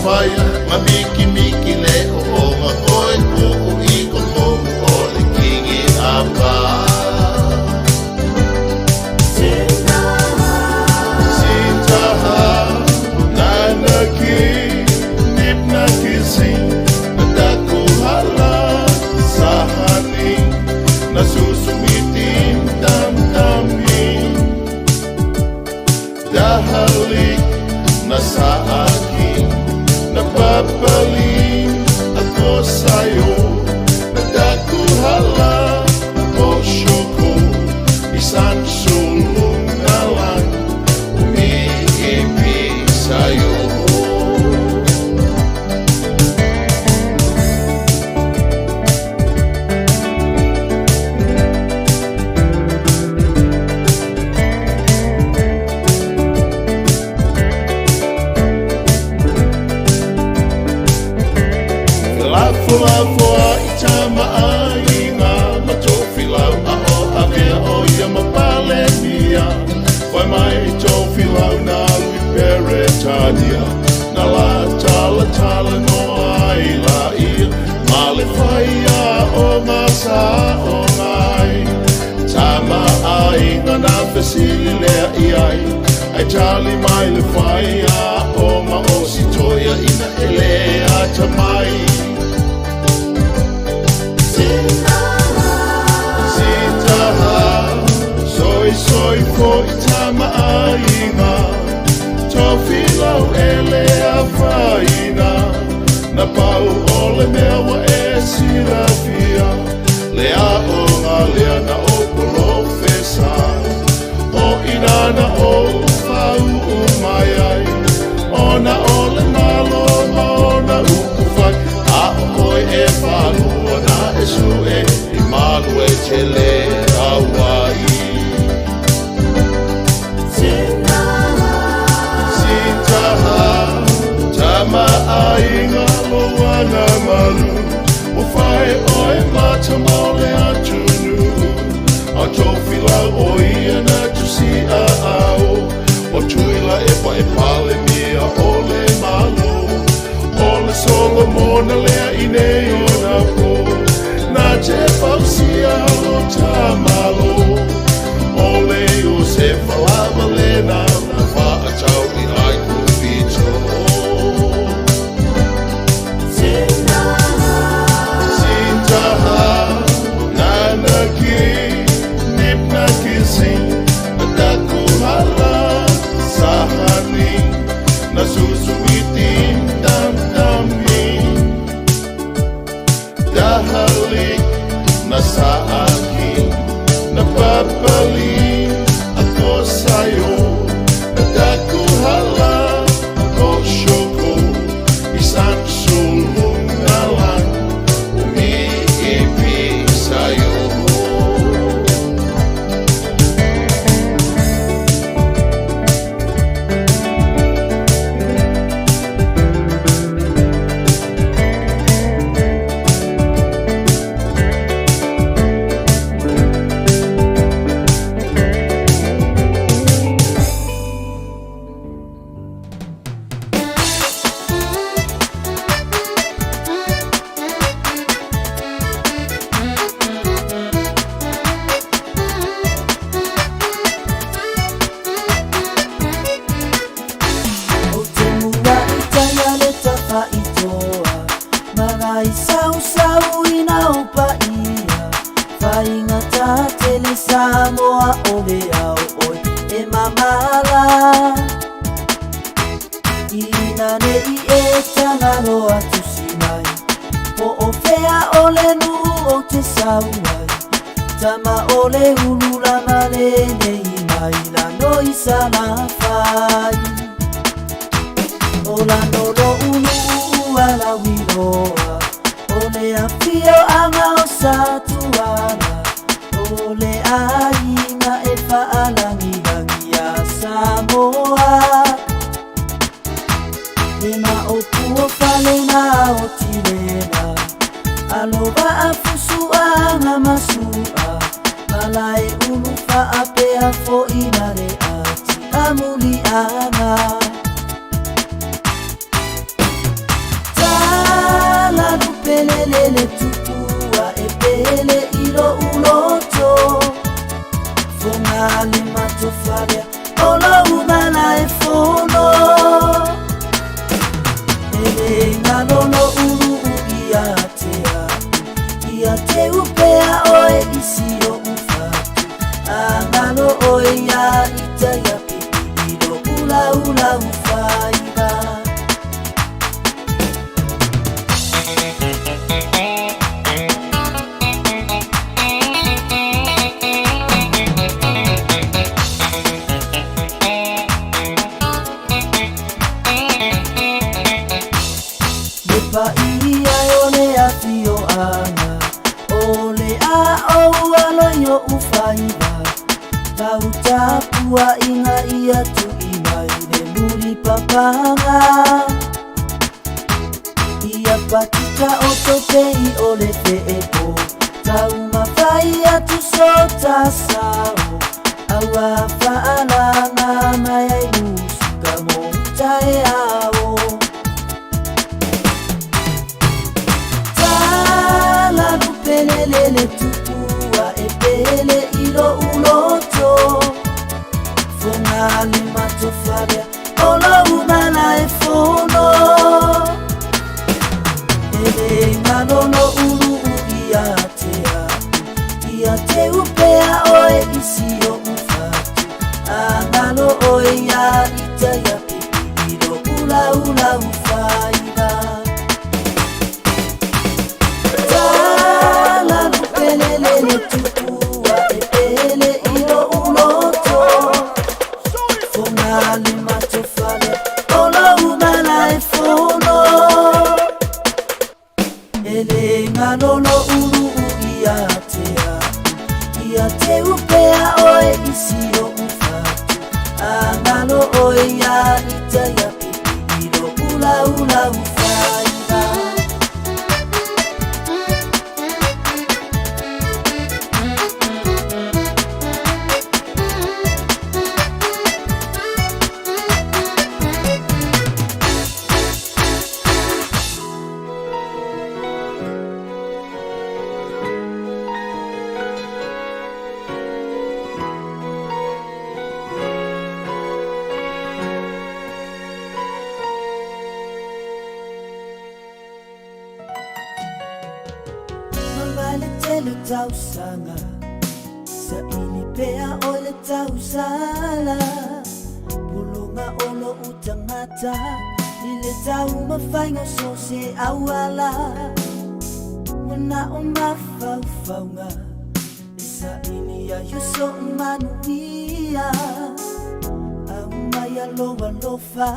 faia ma mikimiki le ooga oe kuu i totonu o le kigi apa. Sitaha nanaki nipnakisi nadakuhala sahani nasusumitin damdamin dahalik na sa akin napapaling ako sa'yo nadakuhala o syoko isang sulong na lang umiibig sa'yo. Felafolafoaʻi tamaʻaiga ma Tofilau a o avea ʻo ia ma Palemia. Fai mai Tofilau na alu i Peretania na la talatala no ai laia ma le faia o ma saʻogai. Tamaʻaiga na fesili lea i ai ai tali mai le faia o ma o sitoia ina ele atamai. Sitaha, soi soi fo i tamaʻaiga Tofilau ele afaina na pau o le mea ua e silafia le aʻoga lea na o polofesa o ina na ou fauu mai ai ona o le malo ma ona upufai a o oe e falua na e suʻe i malu e tele auai. Sitaha, tamaʻaiga loana malu ua fai oe mata mo le atunuu a Tofilau o ia na tusi aao o Tuilaepa e Palemia o le Malo o le Solomona lea i nei ona po na te fausia lo tamalo o le Iosefa lava lena na faatau i Aikupito. Sitaha, nanaki, nipnakisi, nadakuhala, sahani, nasusumitin damdamin. Dahalik na sa akin, napapaling ako sa'yo, nadakuhala o syoko, isang sulong na lang umiibig sa'yo. Ou te mua i taia le tafaitoa Magai sausau ina o paia Faigata tele Samoa o le ao oe e mamala Ina nei e tagaloa tusi mai Po o fea o le nuu o te sau ai Tama o le ulu lama le nei mai la no i salafai O la nolo ulu ala wiloa O le afio anga o Satuala O le aiga e faalangilangi a Samoa Le maopu o fale na o tilena Alo vaafusuaga masua Malae ulu faapea foʻina le ati amuliaga. pelelele tupu a e pele i lo'u loto. Foga le matofalea o lou mala e fono. E le galo lo'u lu'u ia te a'u, ia te upea oe i si o'u fatu. Agalo oe ia ita ia pipi i lo'u laulau faiva. Le paia e o le afioaga o le a ou alo i o'u faiva. Lau tapuaʻiga ia tuʻi mai le muli papaga. Ia patika o topei o le feepo. Taumafai atu so ta sao. Aua faalaga mai ai musika mo taeao. Talalu pelelele tupu a e pele i lo'u loto. Foga le matofalea o lou mala e fono. E le galo lo'u lu'u ia te a'u, ia te upea oe i si o'u fatu. Agalo oe ia ita ia pipi i lo'u laulau faiva. Talalu pelelele tupu a e pele i lo'u loto. Foga le matofalea o lou mala e fono. E le galo lo'u lu'u ia te a'u, ia te upea oe i si o'u fatu. Agalo oe ia ita ia pipi i lo'u laulau faiva. Mavae le tele tausaga saʻili pea oe le tausala. Pologa o lo'u tagata i le taumafaiga so se auala. Mana'o mafaufauga e saʻili ai o so'u manuia. Aumai alo alofa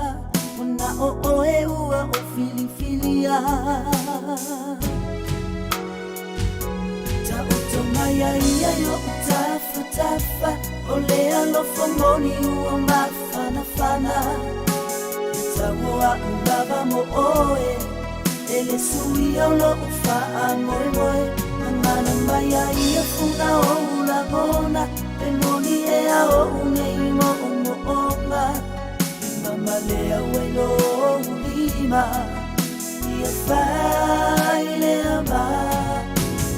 mana'o oe ua o filifilia. Ta'oto mai ai ia o'u tafatafa o le alofa moni ua mafanafana. E tauo a'u lava mo oe e le suia o lo'u fa'amoemoe. Gagana mai ai ia funa ou lagona pe moni ea o'u nei mo'omo'oga. Mamalea ai lou lima ia fai lea ma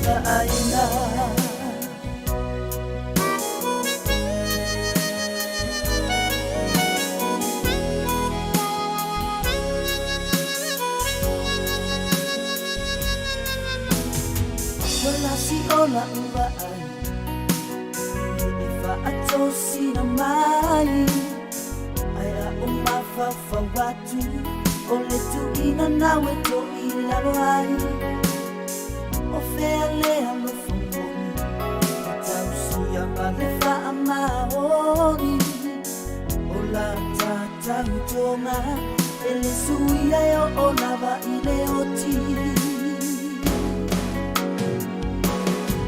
ka'aina. Ua lasi o la'u vaai e fa'atosina mai. Ae a'o mafaufau atu o le tu'ina nau e to'i lalo ai. O fea le alofa moni e tausia ma le fa'amaoni. O la tatautoga e le suia e o'o lava i le oti.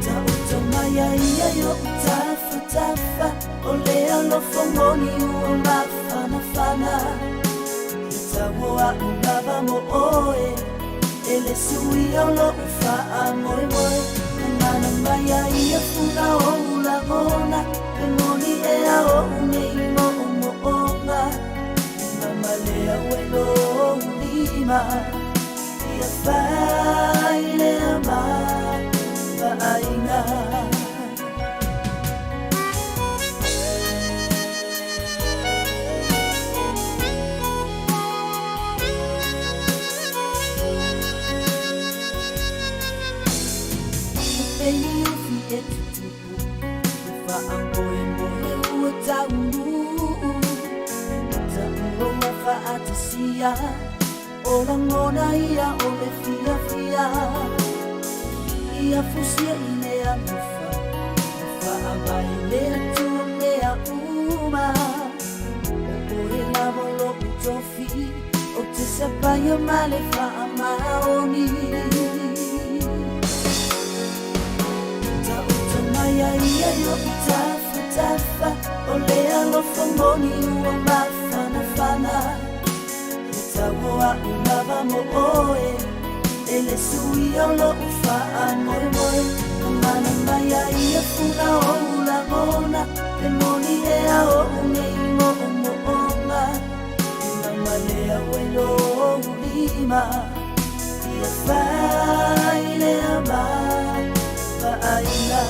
Ta'oto mai ai ia i o'u tafatafa o le alofa moni ua mafanafana. E tauo a'u lava mo oe e le suia o lo'u fa'amoemoe. Gagana mai ai ia funa ou lagona pe moni ea o'u nei mo'omo'oga. Mamalea ai lou lima Ia fai lea ma vaaiga. He pei ufi e tutupu, he faamoemoe ua taunuu. Taua ua faatasia, o lagona ia o le fiafia. Ia fusia i le alofa, na faavae le Atua mea uma. O oe lava o lo'u tofi, ou te sapaia ma le faamaoni. Taoto mai ai ia i o'u tafatafa, o le alofa moni ua mafanafana. He tau o a'u lava mo oe, e le suia o lo'u faamoemoe. Mamana mai ai ia funa o'u lagona, pe moni ea o'u nei mo'omo'oga. E mamalea ua i lou lima, ia fai lea ma vaaiga.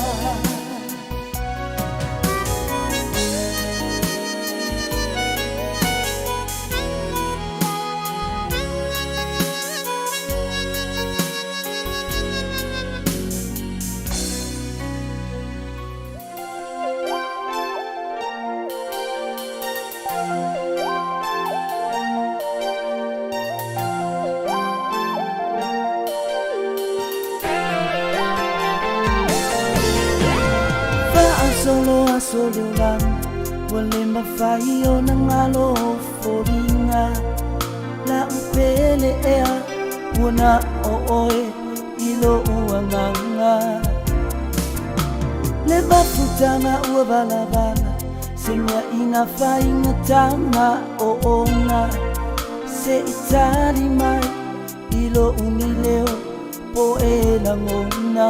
Faasolo aso le olaga, ua le mafai ona galo foliga. La'u pele ea, ua na o oe i lo'u agaga. Le mafutaga ua valavala, se mea ina faigataga o'oga. Se'i tali mai i lo'u nei leo po e lagona.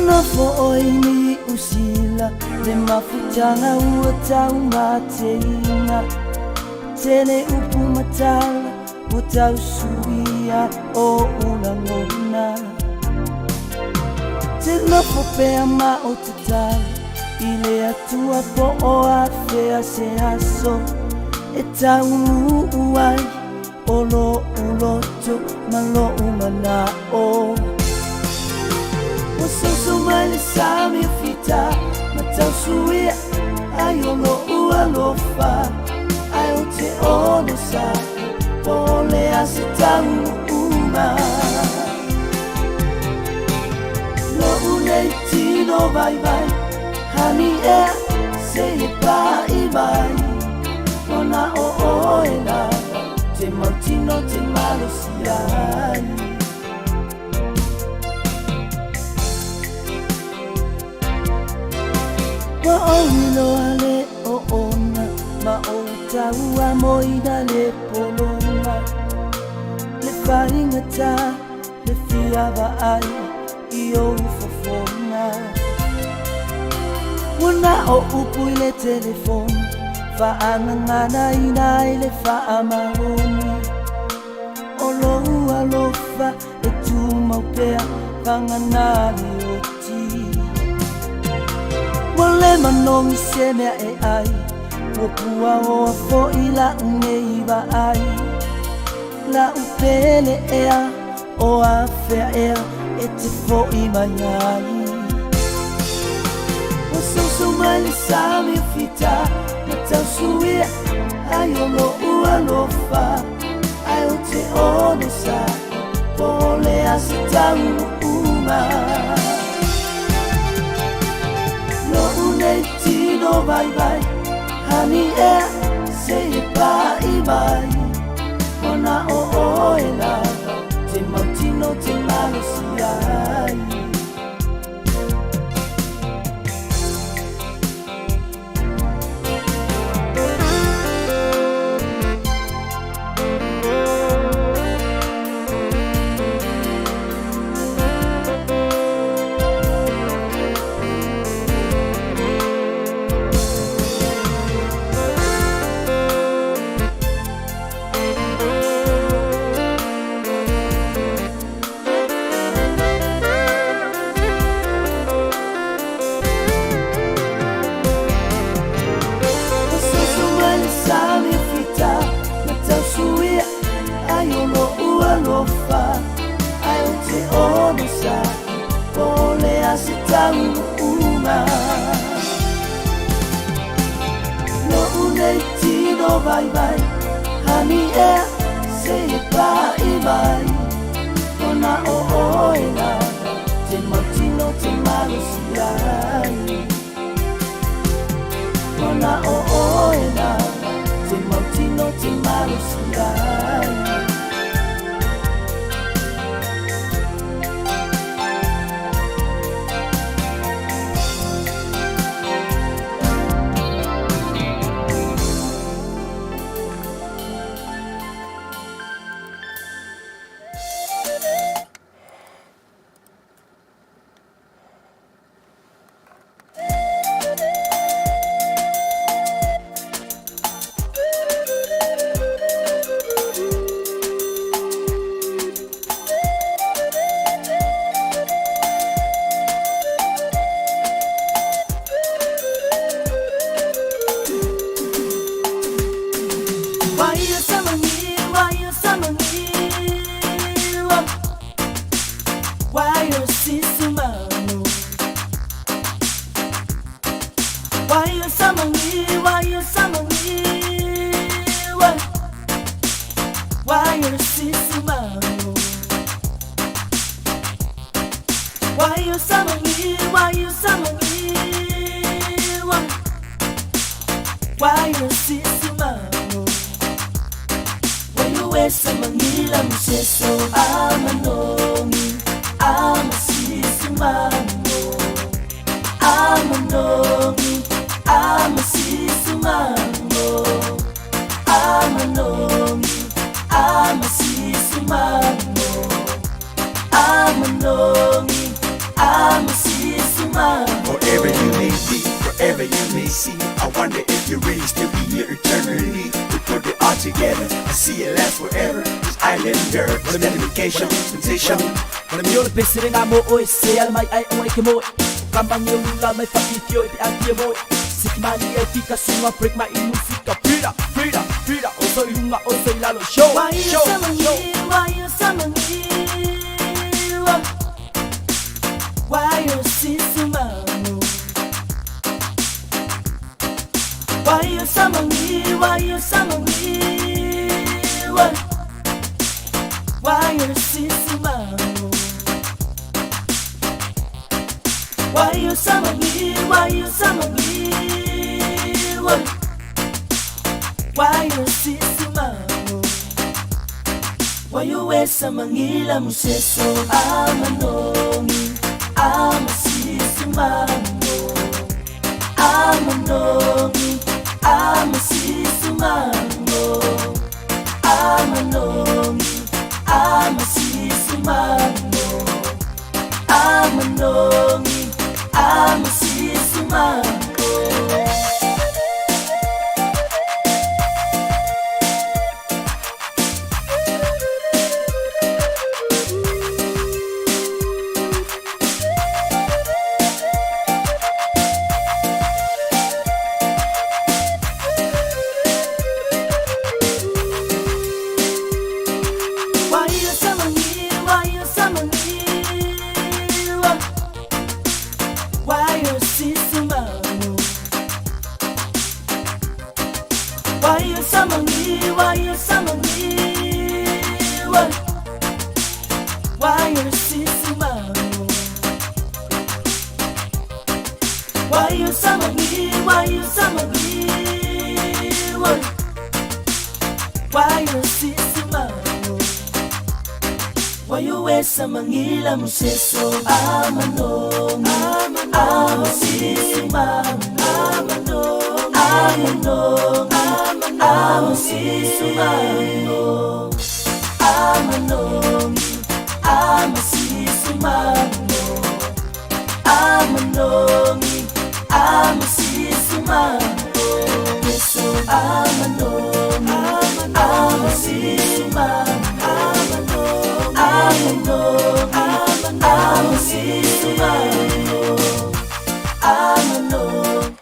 Nofo oe i Niu Sila, le mafutaga ua taumateina. Tele upu ma tala ua tausuia o'u lagona. Te nofo pea ma o tatalo i le Atua po o afea se aso e taunuu ai o lo'u loto ma lo'u mana'o. Ua soso mai le sami o fita ma tausuia ai o lo'u alofa, ae ou te onosa'i po o le a se taunuuga. Lo'u nei tino vaivai, hani ea se i pa'i mai. Ua na o oe lava te mautino te malosi ai. Ua ou iloa le oona ma ou tauamoina le pologa. Le faigata le fia vaai i ou fofoga. Ua na o upu i le telefoni, faagaganaina ai le faamaoni. O lou alofa e tumau pea vagana le oti. Ua le manogi se mea e ai, ua puaoa fo'i la'u nei vaai. La'u pele ea, o afea ea e te fo'i mai ai. Ua soso mai le sami o fita ma tausuia ai o lo'u alofa, ae ou te onosa'i po o le a se taunuuga. Lo'u nei tino vaivai, hani ea se i pa'i mai. Ua na o oe lava te mautino te malosi ai. vaivai Hani ea se i pa'i mai Ona o oe lava Te mautino te malosi ai Ona o oe lava Te mautino te malosi ai. Wherever you may be, wherever you may see, I wonder if you really still be here eternally. We put it all together and see it last forever. This islander, dedication, sensation. Mio le pese nga mo oe se ala mai ai oe ke moe Ka mangi o lula mai whakitio i pe a moe Siki mani e fika sunga break mai i musika Frida, frida, frida O so i lunga, o so i lalo Show, show, show. Mangila museso amanongi amasisumamo amanongi amasisumamo amanongi amasisumamo amanongi amasisumamo. Mangila museso amanongi amasisumamo amanongi amasisumamo amanongi amasisumamo amanongi amasisumamo yeso amanongi amasisumamo amanongi amasisumamo amanongi.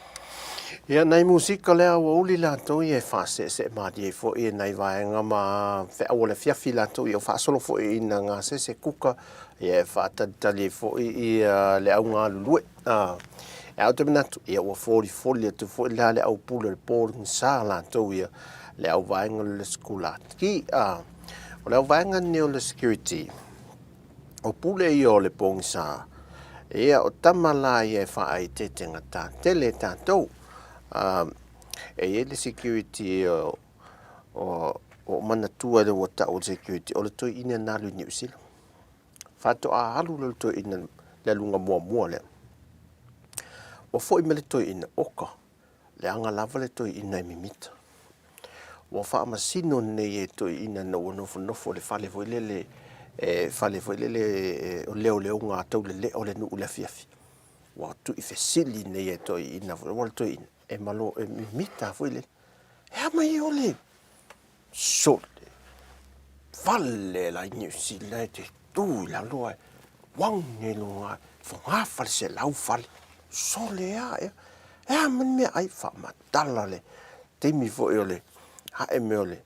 Ia, nai musika lea ua uli latou ia e faaseesee malie ai foi e nai vaega ma feau o le afiafi latou ia ua faasolo foi ina gasese kuka ia e faatalitali ai foi ia le au galulue. A e ao te manatu, ia ua folifoli atu foi la le au pule o le po lagisa latou ia. le auvaega o le sikulati, a o le auvaega lenei o le security, o pule ia o le pogisa, ia o tama la ia e faaeteetegata tele e tatou. E i ai le security o o manatua le ua tau o le security, o le toeaina na alu i Niu Sila. Faatoa alu lea o le toeaina le aluga muamua lea. Ua foi mai le toeaina, oka, leaga lava le toeaina e mimita. Ua faamasino nei e toeaina ina ua nofonofo i le fale foi lele, e fale foi lele o leoleoga taulelea o le nuu i le afiafi. Ua tuuifesili nei e toeaina foi, aua o le toeaina e malo, e mimita foi lele. E a mai o le sole fale la i Niu Sila e te tu i lalo ae uagne i luga ae fogafa le 100 fale. Sole a ea. E a mai le meaai faamatala le taimi foi o le ae mea o le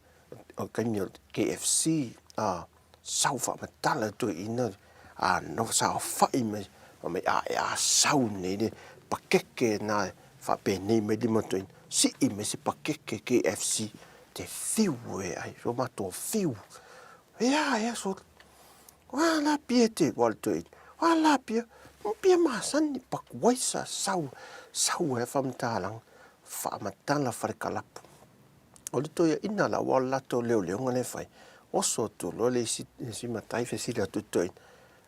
o le taimi o le KFC a sau faamatala le toeaina a nofo saofai mai fai mai a e a sau nei le pakeke na faapenei mai lima o le toeaina sii mai se pakeke KFC te fiu e ai so matou fiu e a ea sole Ua la pia te ua le toeaina ua la pia pia masani pakuaisa sau sau e faamatalaga faamatala falekalapu. O le toeaina la, aua o le latou leoleoga lea e fai, oso atu loa le isi, isi matai fesili atu i le toeaina,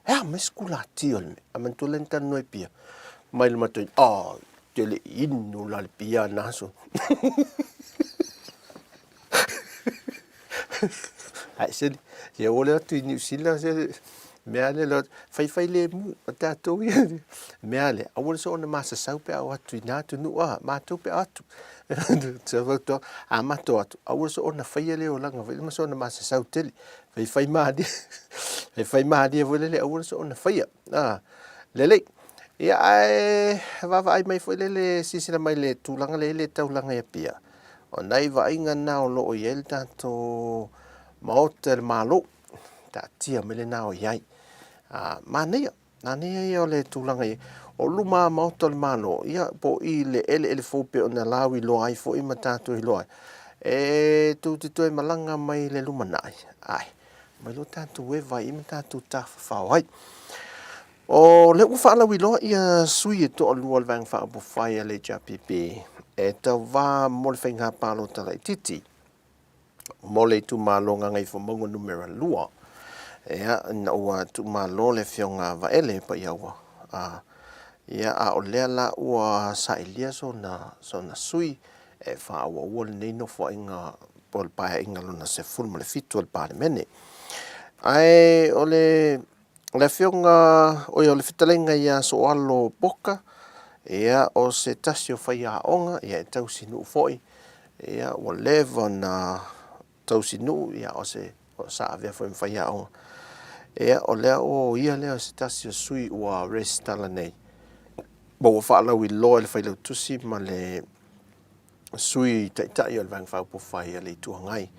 e a mai sikulati o le mea? A manatua lea na talanoa i pia, mai le matou, ah, te le i inu la le pia na aso. Ai se, se o le atu i Niu Sila, se mea le lo, faifai lemu, o tatou ia, mea le, aua le soona masasau pe a o atu i nā atunuu a, matou pe a o atu. A matou atu, aua le soona faia le olaga foi lele ma soona masasau tele. Faifai malie, faifai malie foi lele, aua le soona faia. A, lelei. Ia, ae vaavaai mai foi lele, silasila mai le tulaga lea i le taulaga i Apia. O nai vaaiga na o lo o i ai le tatou Maota i le Malo, taatia mai lena o i ai. A, manaia, manaia ia o le tulaga i o luma Maota o le Malo, ia, po o i le eleele fou pei ona lauiloa ai foi ma tatou iloa ai, e tou te toe malaga mai i le lumanai, ae, mai loa tatou eva ai ma tatou tafafao ai. O lea ua faalauiloa ia sui e toalua o le Vaega Faaupufai a le HRPP e tauva mo le faiga palota laitiiti mo le itumalo Gagaifomauga Numera 2. Ia, ina ua tuumalo le Afioga Vaele Paiaua, a, ia, a o lea la ua sailia sona, sona sui e faaauaua lenei nofoaiga po o le Paeaiga lona 17 o le Palemene. Ae o le O le afioga, oi, o le fetalaiga ia Sooalo Poka, ia, o se tasi o faiaoga, ia, e tausinuu foi, ia, ua leva ona tausinuu, ia, o se, o sa avea foi ma faiaoga. Ia, o lea o ia lea o se tasi o sui ua resitala nei, ma ua faalauiloa e le Failautusi ma le Sui Taitai o le Vaega Faaupufai a le Itu Agai.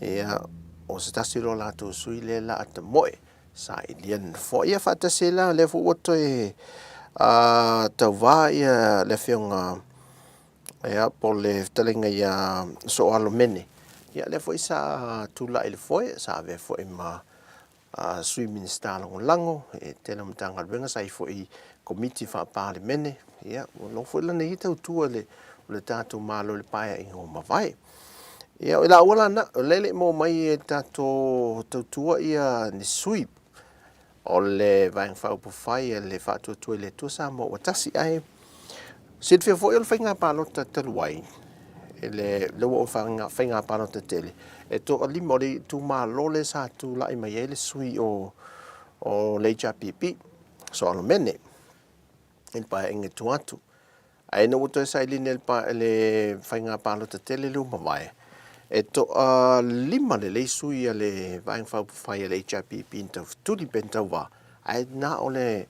Ia, o se tasi o latou sui lea la a tamoe sailia le nofoa. Ia faatasi ai la, lea foi ua toe tauvā ia le afioga ia, po o le fetalaiga ia Sooalo Mene. Ia, lea foi sa tulai i le foe, sa avea foi ma Sui Minisita Lagolago i le tele o Matagaluega, sa i ai foi i Komiti Faa-Palemene, ia, ua logo foi lana ia tautua i le tatou Malo i le Paeaiga ua mavae. Ia, o i laua la na, o lea e le i maua mai e le tatou tautua ia ni sui o le Vaega Faaupufai a le Faatuatua i le Atua Samoa ua Tasi. Ae silafia foi o le faiga palota talu ai, i le, lea ua oo i faiga palota tele, e toalima o le itumalo lea sa tulai mai ai le sui o, o le HRPP, Soalomene, i le paeaiga i tua atu. Ae ina ua toe sailinia le, pa, le faiga palota tele lea ua mavae, e toalima lelei sui a le Vaega Faaupufai a le HRPP na taufetuli pe na tauvā, ae na o le,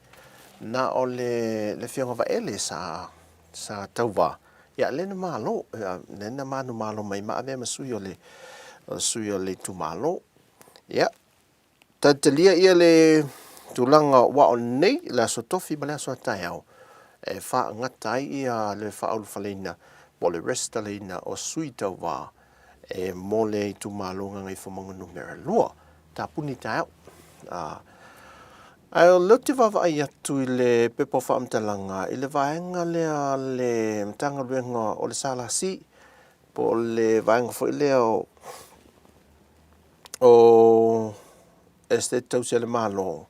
na o le, le Afioga Vaele sa, sa tauvā, ia lea na malo, lea na manumalo mai ma avea ma sui o le, sui o le itumalo. Ia, talitalia ia le tulaga ua o nei, le aso tofi ma le aso a taeao, e faagata ai ia le faaulufaleina po o le resitalaina o sui tauvā. e mo le itumalo Gagaifomauga Numera 2. Tapuni taeao. A, ae o lea ou te vaavaai atu i le pepa o faamatalaga i le vaega lea a le Matagaluega o le SLC, po o le vaega foi lea o, o Esetete Tausi a le Malo,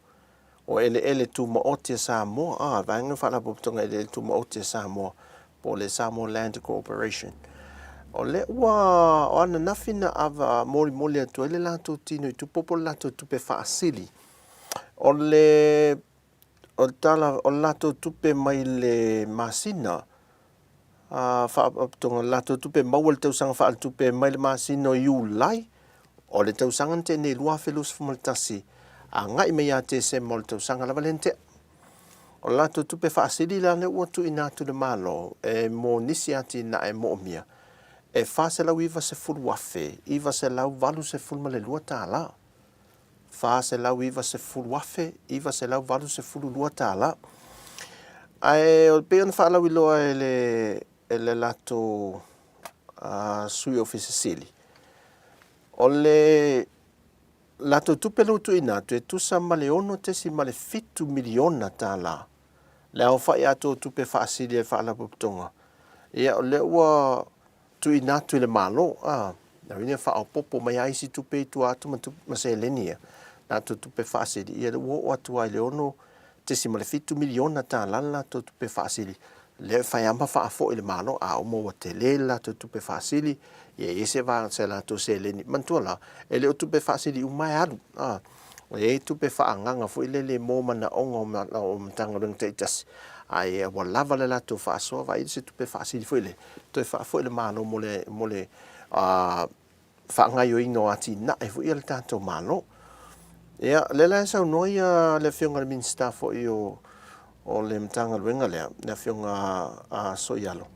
o Eleele Tumaoti a Samoa, a, vaega o Faalapotopotoga Eleele Tumaoti a Samoa, po o le Samoa Land Corporation. O lea ua, o ananafi na ava molimoli atu ai le latou tino i tupe po o le latou tupe faasili. O le, o le tala, o le latou tupe mai le masina, a, faalapotopotoga, le latou tupe maua i le tausaga faaletupe mai le masina o Iulai o le tausaga na tea nei 2021 agai mai ia Tesema o le tausaga lava lea na tea. O le latou tupe faasili la lea ua tuuina atu i le Malo e mo nisi atinae moomia e $490,982 tala. $490,982 tala. Ae pei ona faalauiloa e le, e le latou uh, sui ofisa sili, o le latou tupe lea ua tuuina atu e tusa ma le $6.7 miliona tala le aofai atoa o tupe faasili a le Faalapotopotoga. Ia, o lea ua tuuina atu i le Malo, a, ina faaopoopo mai lava isi tupe i tua atu ma, tupe, ma seleni ia, latou tupe faasili, ia lea ua oo atu lava i le $6.7 miliona tala le latou tupe faasili, lea e fai lava ma faafoi i le Malo, a uma ua tele le latou tupe faasili, ia e i ai se vaega se latou seleni. Manatua la, e le o tupe faasili uma e alu, a, e i ai tupe faaagaaga foi lele mo manaoga o Matagaluega taitasi, ae ua lava le latou faasoa, vaai se tupe faasili foi lele, toe faafoi i le Malo mo le, mo le faagaoioiga o atinae foi a le tatou Malo. Ia, lea la e saunoa ia le Afioga i le Minisita foi o, o le Matagaluega lea, le Afioga a Soialo,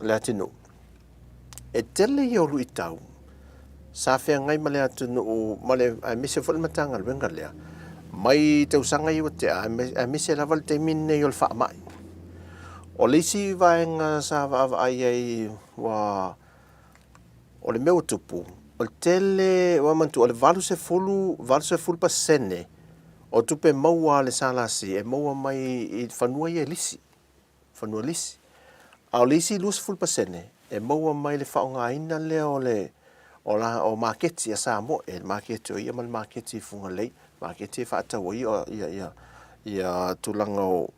Leatinuu, e tele ia o luitau sa feagai ma le atunuu ma le aemaise foi le Matagaluega lea mai tausaga ia ua tea, aemaise lava le taimi lenei o le faamai. O le isi vaega sa vaavaai ai ua o le mea ua tupu, o le tele, ua manatua, o le 80, 80% o tupe maua a le SLC e maua mai i fanua ia e lisi, fanua lisi. A o le isi 20% e maua mai le faaaogaina lea o le o la o maketi a Samoa, e le maketi o ia ma le maketi i Fugalei, maketi e faatau ai ia ia ia, ia tulaga o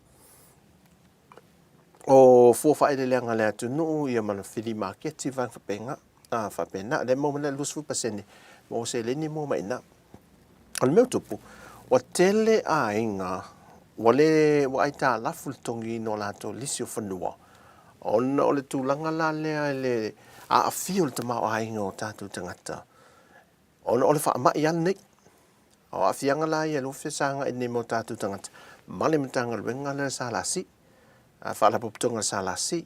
o fua faaeleeleaga a le atunuu ia ma le fili maketi vaega faapena, a faapena. Lea e maua mai le 20% mo seleni maua mai i ina. O le mea ua tupu, ua tele aiga ua le ua aitalafu le totogiina o latou lisi o fanua ona o le tulaga la lea i le aafia o le tamaoaiga o tatou tagata ona o le faamai lava lenei. O aafiaga la ia lea ua fesagai nei ma o tatou tagata ma le Matagaluega lea a le SLC, Faalapotopotoga a le SLC.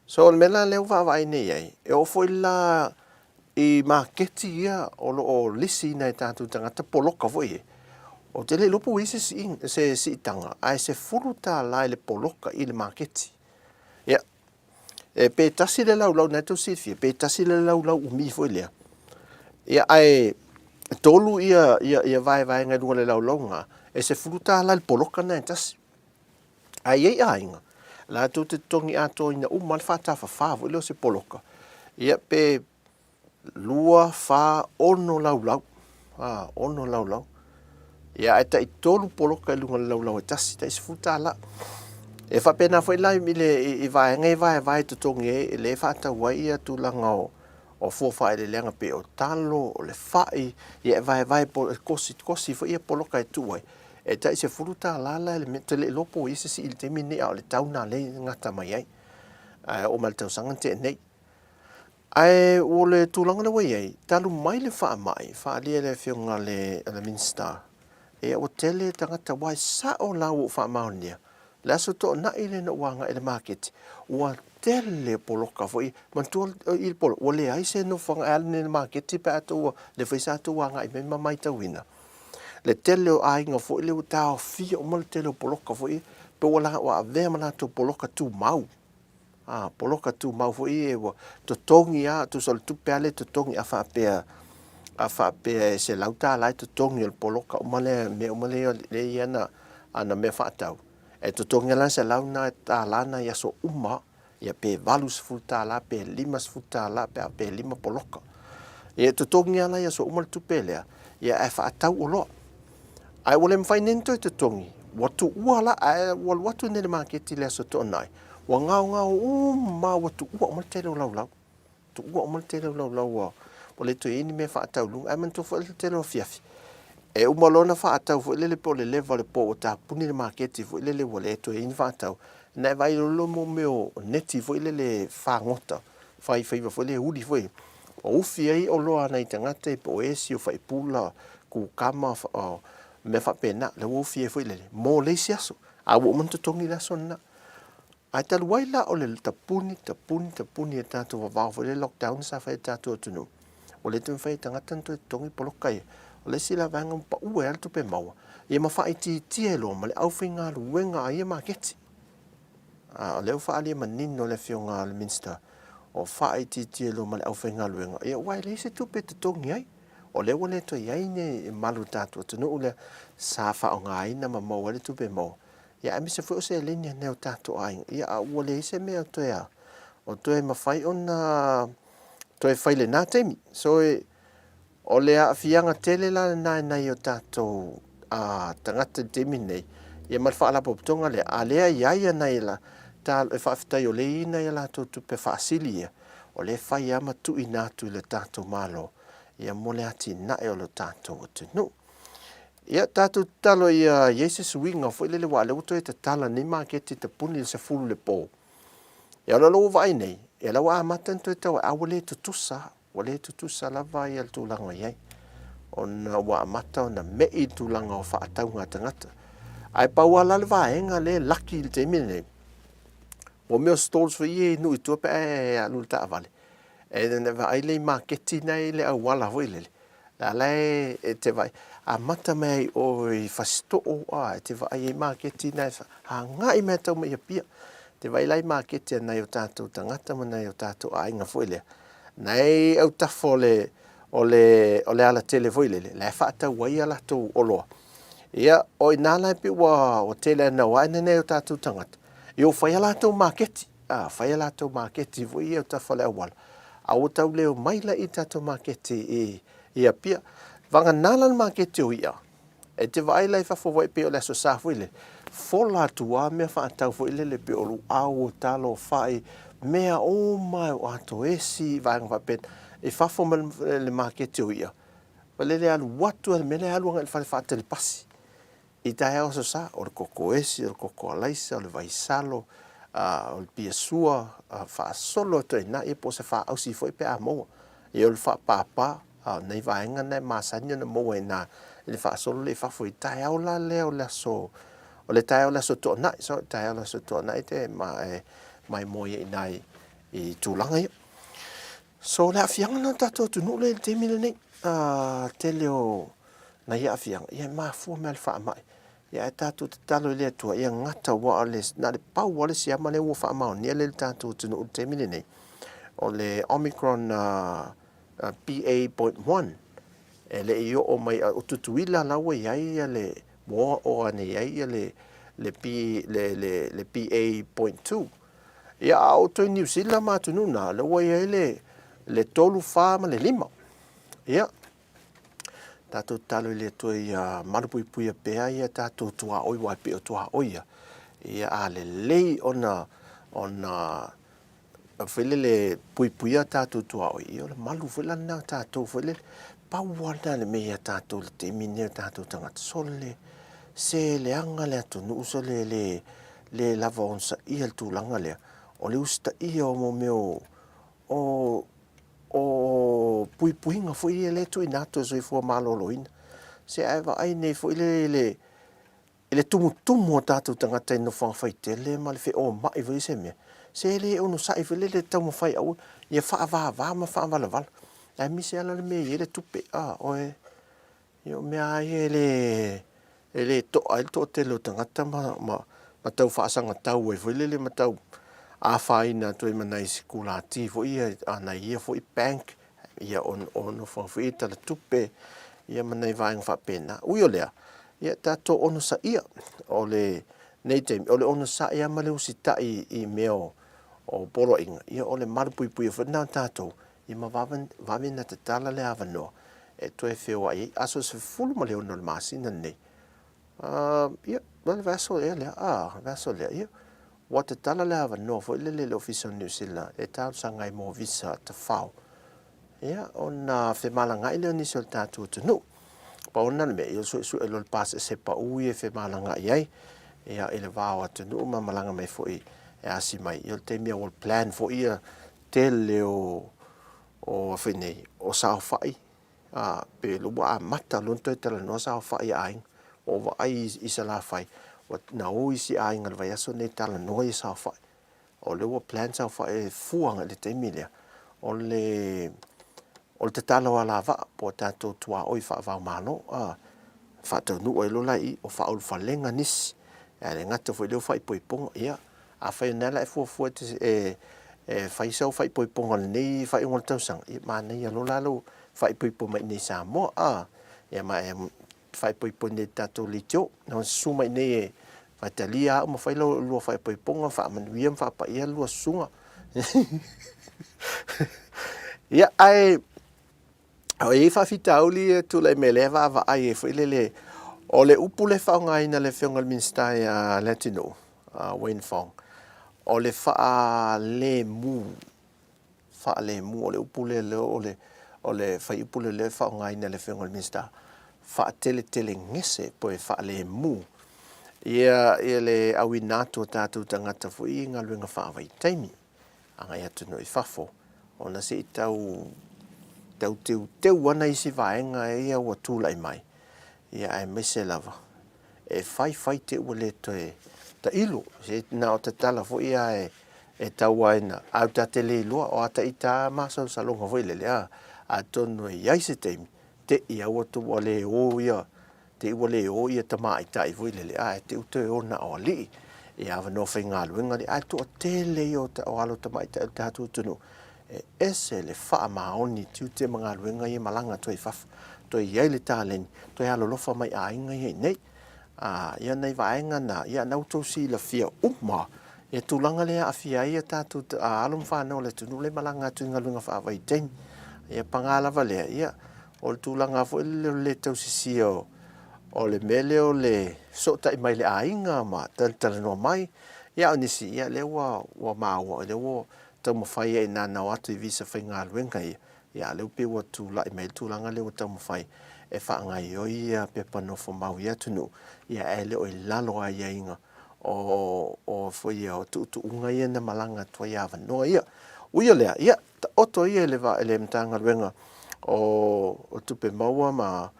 So o le mea la lea ua vaavaai nei i ai, e oo foi la i maketi ia o lo o lisiina e tatou tagata poloka foi ia, ou te le iloa po ua i ai se siiga, se siitaga, ae $10 i le poloka i le maketi. Ia, e pe tasi le laulau, na e tou silafia, pe tasi le laulau umi foi lea. Ia, ae tolu ia, ia, ia vaevaega i luga o le laulau lena, e $10 i le poloka lena e tasi. Ae i ai aiga, latou te totogi atoaina uma le faatafafa foi lea o se poloka, ia pe 2, 4, 6 laulau. A, 6 laulau. Ia ae tai 3 poloka i luga o le laulau e tasi, tai $10. E faapena foi la i, le, i vaega e vaevae totogi ai, lea e faatau ai ia tulaga o, o fua faaeleeleaga pei o talo, o le fai, ia e vaevae po, e kosi, kosi foi ia poloka e tuu ai. E tai $10 la i le mea, ou te le iloa po o i ai se sii i le taimi lenei, a o le tau lena lea e gata mai ai. Ae oo mai i le tausaga na tea nei. Ae o le tulaga lea ua i ai, talu mai le faamai, faaalia e le Afioga a le Minisita, ia ua tele tagata, aua e sao la ua ou faamaonia, le Aso Toonai lea na ou agai i le maketi, ua tele poloka foi, manatua i le poloka, ua leai se nofoaga e alu nei i le maketi pe a tou, lea foi sa tou agai mai ma matauina le tele o aiga foi lea ua taofia uma le tele o poloka foi, pe ua avea ma latou poloka tumau. A, poloka tumau foi ia ua totogi lava, tusa o le tupe lava lea e totogi a faapea, a faapea e $100 e totogi o le poloka uma lea, mea uma lea e i ai ana, ana mea faatau, e totogi lava la le $100 lena i aso uma lava. Ia pe $80 pe $50 pe a pe 5 poloka. Ia e totogi lava la i aso uma le tupe lea, ia ae faatau oloa. Ae ua le mafai nei ona toe totogi, ua tuua la, ae ua alu atu nei i le maketi i le Aso Toonai, ua gaogao uma lava, ua tuua uma le tele o laulau. Tuua uma le tele o laulau ua le toe i ai ni mea faatau i luga. Ae manatua foi le tele o afiafi, e uma loa ona faatau foi lele po o le leva o le po ua tapuni le maketi foi lele ua le toe i ai ni faatau, ona e vaai loa lea i mea o neti foi lele fagota, fai faiva foi lele uli foi, ua ufi ai oloa a nai tagata po o esi o faipula, kukama, o mea faapena, lea ua ufi ai foi lele mo le isi aso, a ua uma ona totogi le aso lena. Ae talu ai la o le tapuni, tapuni, tapuni e tatou vavao foi le lockdown sa fai e le tatou atunuu, ua le toe mafai e tagata ona toe totogi poloka ia. O le isi la vaega ua pau ai lava le tupe maua, ia ma faaitiitia ai loa ma le aufaigaluega a ia maketi. A o lea ua faaalia manino e le Afioga a le Minisita, ua faaitiitia ai loa ma le aufaigaluega, ia aua e leai se tupe e totogi ai. O lea ua le toe i ai ni malu i le tatou atunuu lea sa faaaogaina ma maua ai le tupe maua, ia aemaise foi o seleni a nai o tatou aiga, ia a ua leai se mea o toe a, o toe mafai ona toe fai i lena taimi. So, e, o le aafiaga tele la lena i nai o tatou a, tagata i le taimi lenei, ia ma le faalapotopotoga lea, a lea e i ai nai la, ta, e faafetai o lea e i ai nai a latou tupe faasili ia, o lea e fai lava ma tuuina atu i le tatou Malo, ia mo le atinae o lo tatou atunuu. Ia, tatou tatalo ia i ai se suiga foi lele, aua o lea ua toe tatala nei maketi tapuni i le 10 i le po. Ia, o lea ua vaai nei, ia la ua amata ona toe tau ai, a ua le tutusa, ua le tutusa lava ia le tulaga o i ai, ona ua amata ona me'i le tulaga o faatauga a tagata. Ae pau lava la le vaega lea e laki i le taimi lenei, mo mea o stalls foi ia i nuu i tua pe a e alu i le taavale, e vaai lea i maketi na e i le auala foi lele, La la e te vaai, amata mai ai i o i Fasitoo, a, e te vaai ai maketi na e agai mai tau mai i Apia. Te vaai la i maketi a nai o tatou tagata ma nai o tatou aiga foi lea. Na e i autafa o le, o le, o le alatele foi lele, la e faatau ai a latou oloa. Ia, o i ina la e pei ua, ua tele ina o ae nai o tatou tagata, ia ua fai a latou maketi. A, fai a latou maketi foi ia i autafa o le auala, a ua tau le omai la i tatou maketi i, i Apia. Vagana la le maketi o i'a, e te vaai la i fafo e pei o le Aso Sa foi lele, fola atu lava mea faatau foi lele pei o luau, o talo, o fai, mea uma e o atoesi, vaega faapena, i fafo ma le maketi o i'a. Lele alu atu lava i le mea lea alu agai i le fale faatali pasi. I taeao aso sa, o le koko esi, o le koko alaisa, o le vaisalo, o le piasua, faasolo atu ai i ina, ia po o se faaausi foi pe a maua. Ia o le faapapa, o nai vaega na e masani ona maua i ina i le faasolo lea i fafo i taeao la lea o le aso, o le taeao o le aso Toonai, so taeao o le aso Toonai te maimoa ai i ina i tulaga ia. So o le aafiaga lena o le tatou atunuu lea i le taimi lenei, tele o nai aafiaga, ia e mafua mai lava i le faamai. Ia ae tatou tatalo i le Atua ia gata aua o le, na o le pau lava le siama lea ua faamaonia lea i le tatou atunuu i le taimi lenei, o le Omicron BA.1. E le i oo mai, o Tutuila la ua i ai le, ua oo ane i ai le, le, B, le, le, le BA.2. Ia a oo atu i Niu Sila ma atunuu na, lea ua i ai le, le 3, 4 ma le 5. Ia, Tatou tatalo i le Atua ia malupuipuia pea ia tatou tuaoi aua e pei o tuaoi ia, ia a lelei ona ona foi lele puipuia tatou tuaoi, ia o le malu foi la lena o tatou foi lele. Pau lava lena o le mea ia tatou i le taimi lenei o tatou tagata, sole, se leaga le atunuu sole le le lava onosaia le tulaga lea, o le usitaia o mo mea o o o puipuiga foi ia lea e tuuina atu e le Soifua Maloloina. Se ae vaai nei foi le i le i le tumutumu o tatou tagata i nofoaga faitele ma le feomai foi i se mea, se e le onosai foi lele e taumafai aua ia faavava ma faavalavala. Aemaise lava la le mea e i ai le tupe, a, oe. Ia o mea lava ia e le, e le to'a ai le toatele o tagata ma, ma, ma tau faasagatau ai foi lele ma tau. afaina atu ai ma nai sikulati foi ia, a nai ia foi bank, ia o nofoaga foi ia tala tupe, ia ma nai vaega faapena. Ui o lea, ia tatou onosaia, o lenei taimi, o le onosai lava ma le usitai i mea o poloaiga, ia o le malupuipuia foi lena o tatou, ia ma vave ona tatala le avanoa e toe feoai ai. Aso 16 o le masina lenei, ia, o le vaiaso ea lea, a, vaiaso lea, ia, ua tatala le avanoa foi lele i le Ofisa o Niu Sila e talosaga ai mo visa tafao, ia, ona femalagaai lea o nisi o le tatou atunuu. Pau lena o le mea, ia suesue loa le pasese pau ia e femalagaai ai, ia, i le va o atunuu ma malaga mai foi e asi mai. Ia, o le taimi lava ua plan foi ia tele o, o a foi nei, o saofai, a, pe ua amata loa ona toe talanoa saofai a aiga. Ua ou vaai i Salafai, ua na o isi aiga i le vaiaso lenei e talanoa ia saofai. O lea ua plan saofai e fua agai i le taimi lea, o le, o le tatala o alavaa po o tatou tuaoi faava-o-Malo, a, faataunuu ai loa la i i, o faaulufalega nisi, ae le gata foi i lea o faaipoipoga. Ia, afai o lena la e fuafua e e fai sau faaipoipoga o lenei faaiuga o le tausaga, ia manaia loa la lou faaipoipo mai i inei i Samoa, a, ia ma e faaipoipo i inei i le tatou leitio. Na susu mai i inei e faitalia au ma fai lau lua faaipoipoga, faamanuia ma faapaia le lua susuga. Ia, ae o i ai faafitauli ia e tulai mai lea vaavaai ai foi lele, o le upu lea e faaaogaina e le Afioga i le Minisita ia Leatinuu, Wayne Fong, o le faalemu, faalemu, o le upu lea o le, o le fuaiupu lea e faaaogaina e le Afioga i le Minisita, faateletelegese po o faalemu ia le auina atu o tatou tagata foi i galuega faavaitaimi agai atu i fafo, ona se i tau tau teuteu ana isi vaega ia ua tulai mai, ia aemaise lava e fai fai te ua le toe tailo, se na o tatala foi a e tau ai na, a ta te le iloa, o a ita masalosaloga foi lele, a, atonu e i ai se taimi, te i aua tu ua le o ia, te i ua le o ia tamaitai foi lele, a e te u toe o na o alii, i avanoa faigaluega alii, ae toatele ia o alo tamaitai o le tatou atunuu, e ese le faamaoni tiute ma galuega ia malaga atu ai i fafo, toe i ai le taleni, toe alolofa mai aiga ia i inei. A, ia nai vaega na, ia na outou silafia uma ia tulaga lea e aafia ai a tatou alo ma fanau o le atunuu lea e malaga atu i galuega faavaitaimi. Ia paga lava lea, ia o le tulaga foi lele o le le tausisia o le mea lea o le fesootai mai le aiga ma talatalanoa mai. Ia a o nisi, ia lea ua ua maua, lea ua taumafai ai ina na o atu i visa faigaluega ia, ia a o lea ua pei ua tulai mai ai le tulaga lea ua taumafai e faagaoioi ia pepa nofomau i atunuu, ia ae le o i lalo o aiaiga o o foi ia o tuutuuga ia na malaga atu ai avanoa ia. Ui o lea, ia taoto ia i le i le Matagaluega o o Tupe Maua ma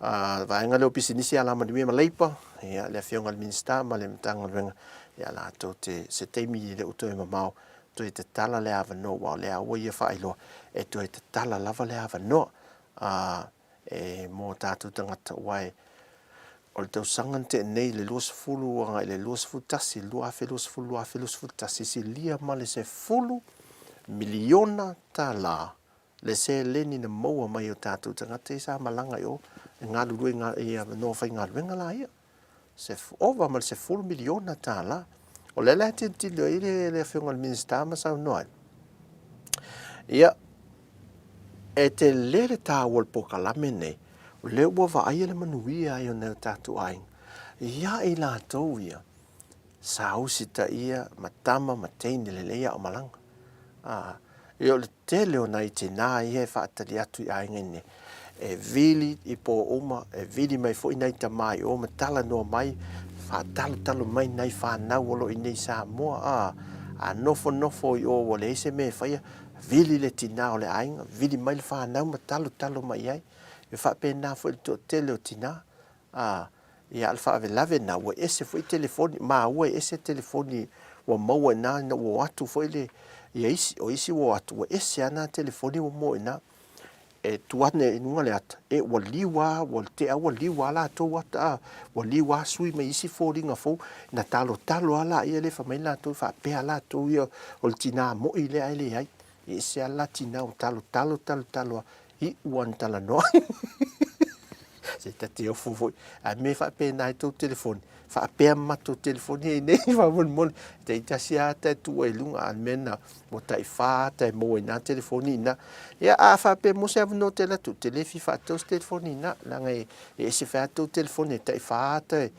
a vaega lea o Pisinisi, Alamanuia ma Leipa, ia le Afioga i le Minisita ma le Matagaluega, ia latou te se taimi e le o toe mamao toe tatala le avanoa, aua o lea ua ia faailoa e toe tatala lava le avanoa a e mo tatou tagata, aua e o le tausaga na tea nei le 20 agai i le 21, 2020, 2021, silia ma le 10 miliona tala le seleni na maua mai e o tatou tagata ia sa malaga i o e galulue i avanoa faigaluega la ia. Se ova ma le $10 miliona. O lea la e tilotilo ai le, le Afioga i le Minisita ma saunoa ai. Ia, e tele le taua o le polokalame nei, o lea ua vaaia le manuia ai o nai o tatou aiga. Ia i latou ia, sa usitaia ma tama ma teine lelei a o malaga. A, ia o le tele o nai tinā ia e faatali atu i aiga i nei, e vili i pō uma, e vili mai foi nai tamā i o ma talanoa mai, faatalotalo mai nai fanau o lo o i nei i Samoa, a, a nofonofo i o ua leai se mea e faia, vili le tinā o le aiga, vili mai le fanau ma talotalo mai i ai. E faapena foi i le toatele o tinā, A, ia, a o le faalavelave lena, ua ese foi telefoni, maua e ese telefoni ua maua i ina, ina ua o atu foi le, ia isi, o isi ua o atu, ua ese lava na telefoni ua maua i ina. e tu ane i luga le ata, e ua liu a, ua tea ua liu a latou ata, a, ua liu a sui mai isi foliga fou, na talotalo a laia lea fai mai latou, faapea latou ia o le tina moi lea ae leai, e ese a la tina ua talotalo talotalo a, iu a na talanoa. Se ta te ofo foi, ae me faapena ai tou telefoni, faapea ma matou telefoni ai nei faamolemole, taitasi lava ata e tuu ai i luga, a o le mea lena, ua tai fa ata e maua i na telefoni ina. Ia, a faapea mo se avanoa te alu atu, ou te le fia faatau se telefoni ina, leaga e ese fai lava tou telefoni e tai fa ata e,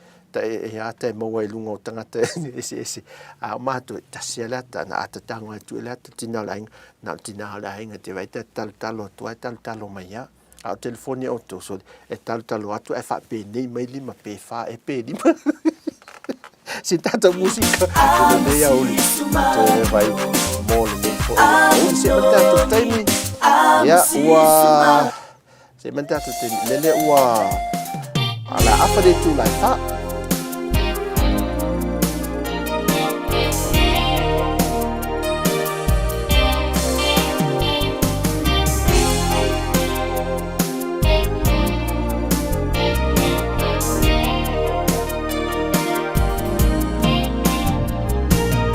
e ata e maua i luga o tagata eseese. A o matou, e tasi lava le ata, na ata tago atu e le ata tina o le aiga, na o le tina o le aiga e te vaai ta te talotalo atu ai, talotalo mai lava. A o telefoni a outou, sole, e talotalo atu ae faapenei mai lima pe fa ea pe lima. Se tatou musika i lenei aoauli. Toe vai mo lenei foi aoauli. Se mai le tatou taimi. Ia, ua... Se mai le tatou taimi. Lele ua... Ala afa le itula e fa.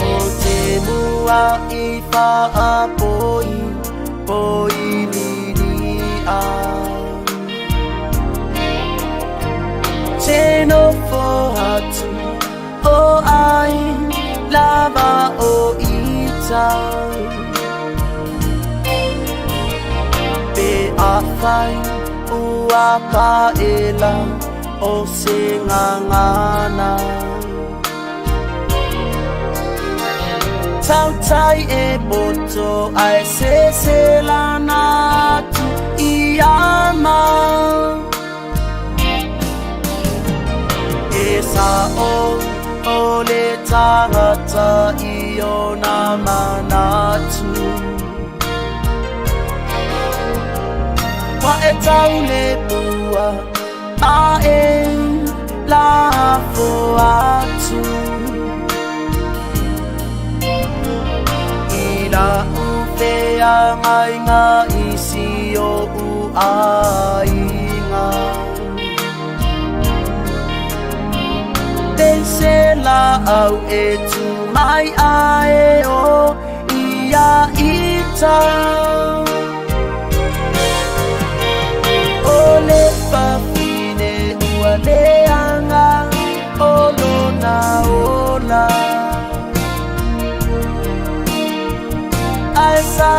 O te mua i whaapoi, poi lilia. Te nofo atu o ai lava o ita. Pe afai ua paela o se ngangana. Tautai e poto ai se selana atu i ama. E sao o le tangata i ona manatu. Wa e tau le pua a e lafo atu. I la u feagaiga i si o'u aiga. Te se laau e tu mai ae o ia ita. O le fafine ua leaga o lona ola. Ae sa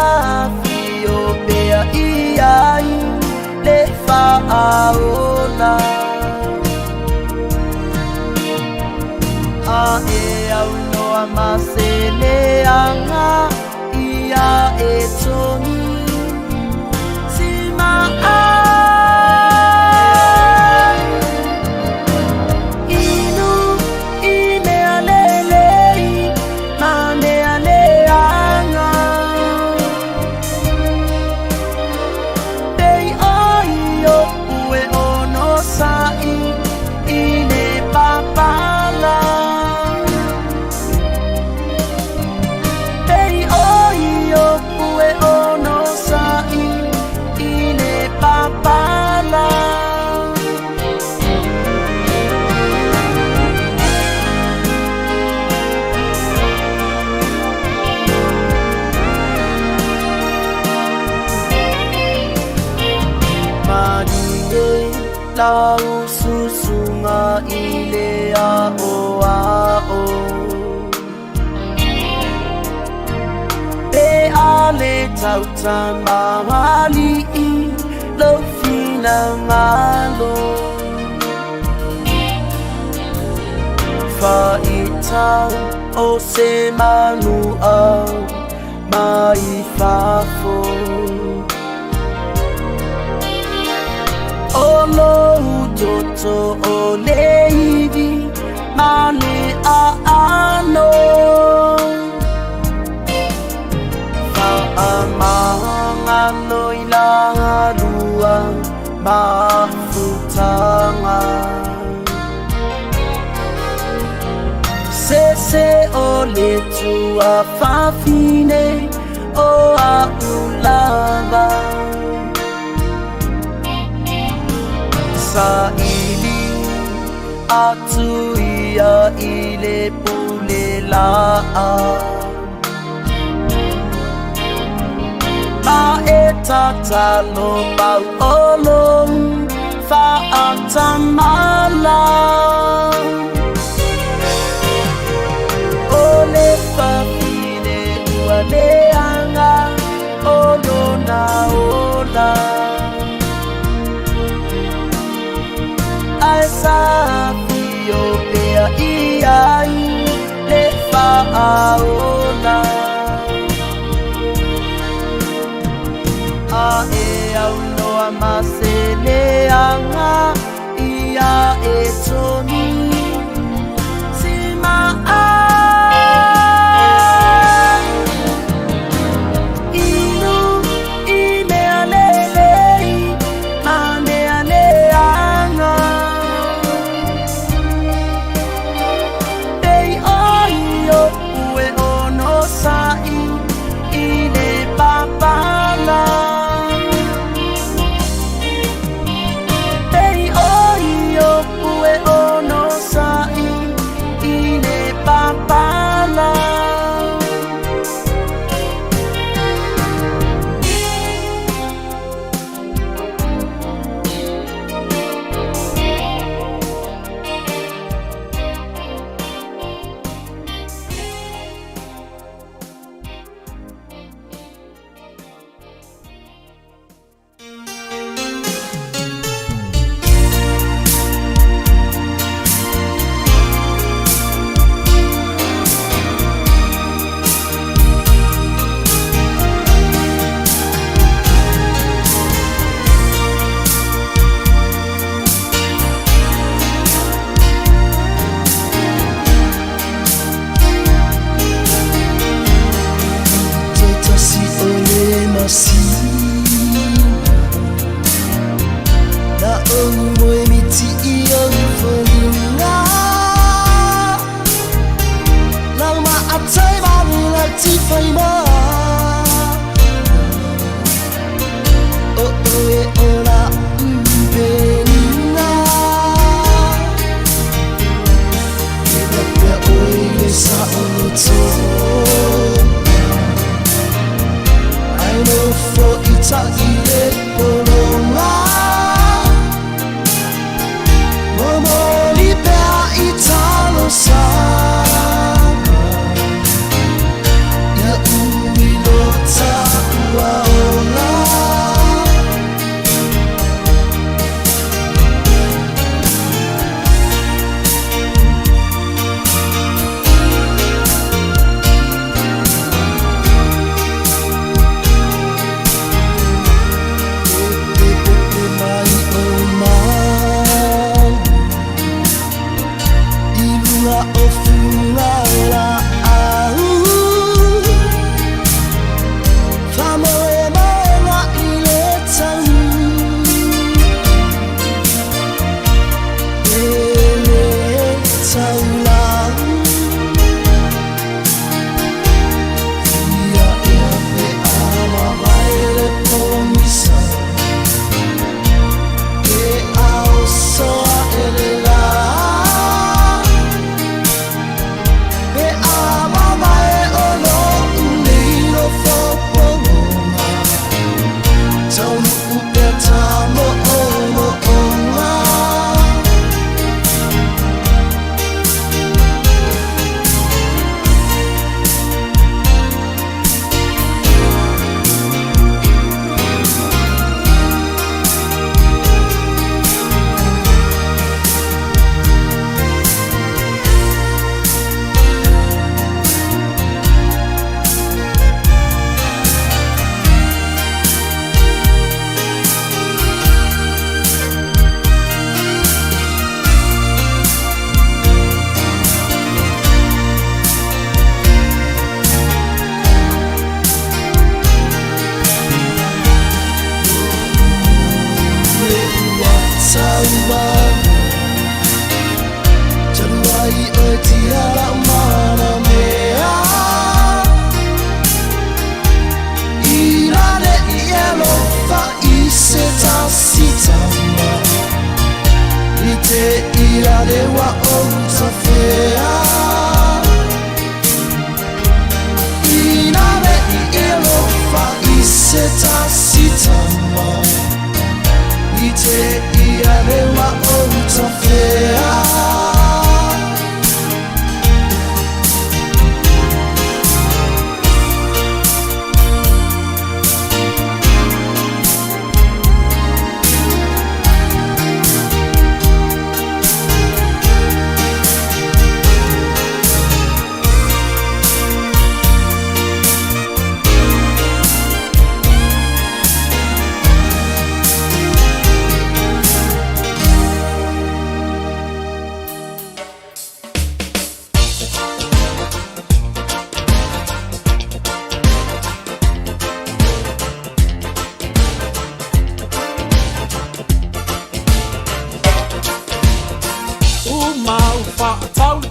afio pea i ai le faaola. A e aunoa ma se leaga ia e togi sima ai. Inu i mea lelei ma mea leaga. Pei oi o'u e onosai i le papala. Pei oi o'u e onosai i le papala. Malie lau susuga i le aʻoaʻo. Pe a le tautamaali'i lou finagalo. Faitau o se manu au mai fafo. O lou toto o le ivi ma le aano. Faamagalo i la lua mafutaga. Sese o le tuafafine o a'u lava. atu ia i le pule laa. Ma e tatalo pau o lou faatamala. O le fafine ua leaga o lona ola. Ae sa afio pea i ai le faaola. A e aunoa ma se leaga ia e tonu si ma ai. Inu i mea lelei ma mea leaga. Pei o Iopu e onosai i le papala. Pei o Iopu e onosai i le papala. Tasi o le masina Na ou moe miti i ou foliga Lau ma atai malu lau ti whai ma O oe o la upeninga E papea oe le sa o tō Ai nofo i ta'i le polonga Momoli pea i talosaga Ia ui lo taua ola.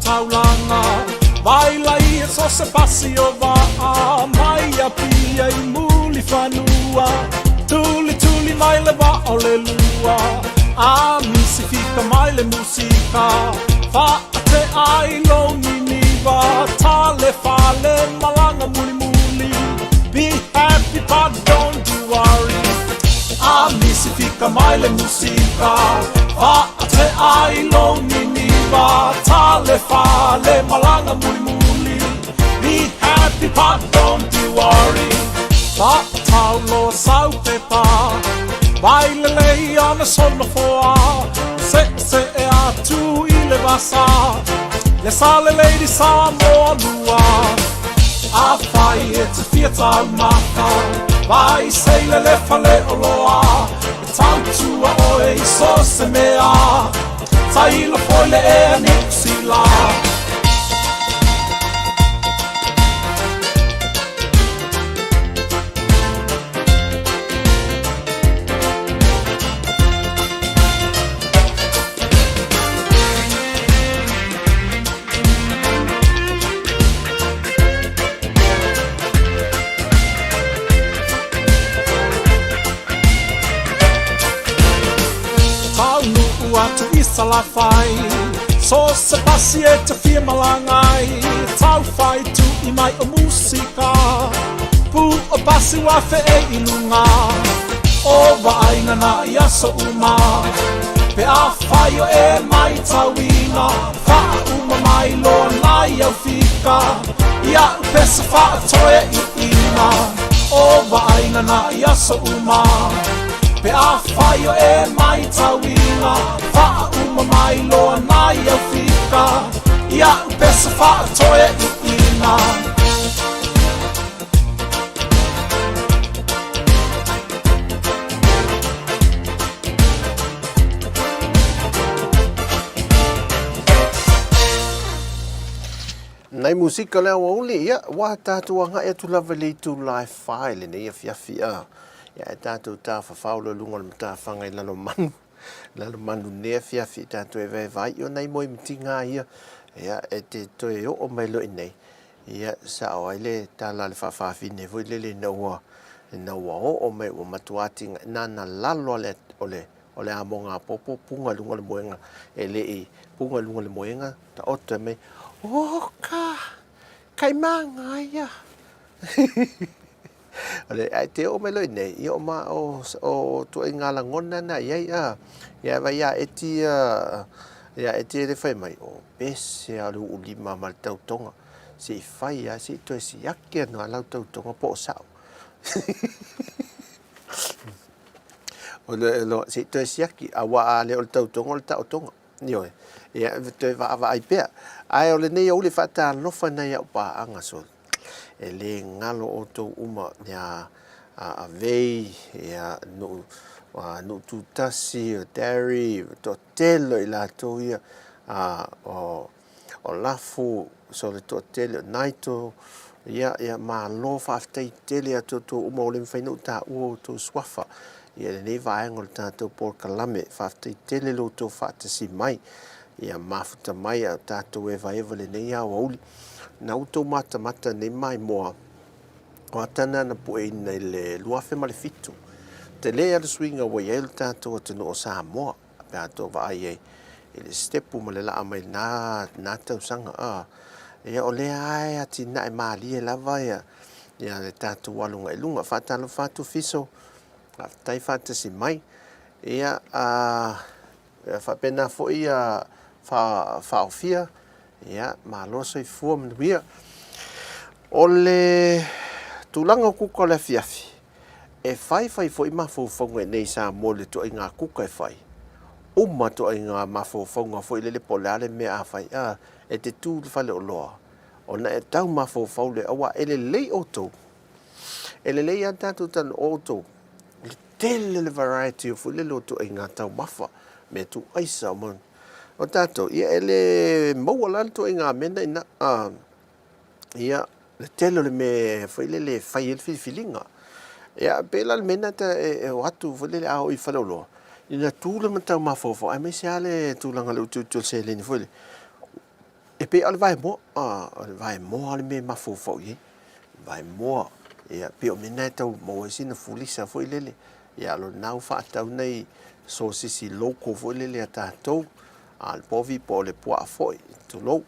taulaga Vailai e so se pasi o vaa Mai Apia i Mulifanua Tulituli mai le vaa o le lua A misifika mai le musika Faatea ai lou niniva Tale fale malaga mulimuli Be happy but don't you worry A misifika mai le musika Faatea ai lou niniva Tale fale malaga mulimuli Be happy but don't you worry Faataulo sau pepa Vailelei ana sona foa Se'ese'e atu i le vasa Le sale lady Samoa lua Afai e te fia taumafa Vai seila le fale oloa E tautua oe i so o se mea Tailo foi le ea Niu Sila. Taunuu atu i Salafai, So se pasi e te fia malanga ai, Tauwhai tui mai o musika, Pu o pasi wa whee i lunga, O vaaiga na i aso uma, Pe a whai o e mai tauina, Whaauma mai loa nai au fika, I au pesa whaatoe i ina, O vaaiga na i aso uma, Pe a whai o e mai tauina, Whaauma mai loa nai au fika, I au pesa whaatoe i ina. Nai musika le aoauli, ia, ua tatou agai atu lava i le itula e wha i lenei afiafi, a. Ia, e tatou tafafao loa i luga o le matafaga i Lalomanu, Lalomanu nei afiafi i tatou e vaevae i o nai moemitiga ia, ia, e te toe oo mai loa i nei, Ia, sao ai le tala a le faafafine foi lele ina ua, ina ua oo mai ua matua atiga, nana lalo a le, o le, o le amoga apopo puga i luga o le moega, e le i puga i luga o le moega, taoto ai mai, Oka! Kai māngaia! O le, ae te oo mai loa i nei, ia o ma, o, o tuaiga lagona na i ai, a, ia vai ia eti ia, ia eti e le fai mai, o pese a o le uu lima ma le tautoga, se i fai a, se i toe siaki anu a lau tautoga po o sao. O le, lo, se i toe siaki, a ua a le o le tautoga o le taotoga. Ioe, ia, toe vaavaai pea. Ae o lenei aoauli faatalofa nai au paaga so E le galo outou uma ia a Vei, ia Nuu, Nuu Tutasi, o Darry, toatele o i latou ia, a, o, o Lafu, so le toatele o Naito, ia, ia malo faafetai tele ia te outou uma ua le mafai ona ou taua outou suafa ia lenei vaega o le tatou polokalame. Faafetai tele lo outou faatasi mai, ia mafuta mai a o tatou evaeva lenei aoauli. Na outou matamata nei maimoa o Atana na pueina i le 2007. Tele a le suiga ua i ai lo tatou atunuu o Samoa, pe a tou vaai ai i le sitepu ma le laa mai lena, lena tausaga. A, ia o lea lava e atinae malie lava ia, ia le tatou aluga i luga. Faatalofa atu Fiso, faafetai faatasi mai. Ia, a, Ia faapena foi ia faaofia, ia malo soifua manuia. O le tulaga o kuka o le afiafi, e faifai foi mafaufauga i nei i Samoa i le tuaiga kuka e fai. Uma tuaiga mafaufauga foi lele po o le a le mea a fai, a, e te tu i le faleoloa, ona e tau mafaufau lea, aua e lelei outou. E lelei lava tatou tano o outou, le tele le variety o foi lele o ituaiga taumafa, mea tuu aisa, ma o tatou, ia e le maua la le ituaiga mea na ina, a, ia, le tele o le mea foi lele e fai ai le filifiliga. Ia, pei la le mea lena e o atu foi lele a oo i faleoloa, ina tu le ma tau mafaufau, aemaise lava le tulaga o le utiuti o le seleni foi lele. E pei o le vaemoa, o le vaemoa le mea e mafaufau i ai. Vaemoa, ia, pei o mea na e tau maua ai sina fulisa foi lele. Ia, o lena ua faatau nai sosisi local foi lele a tatou, a o le povi po o le puaa foi, tulou.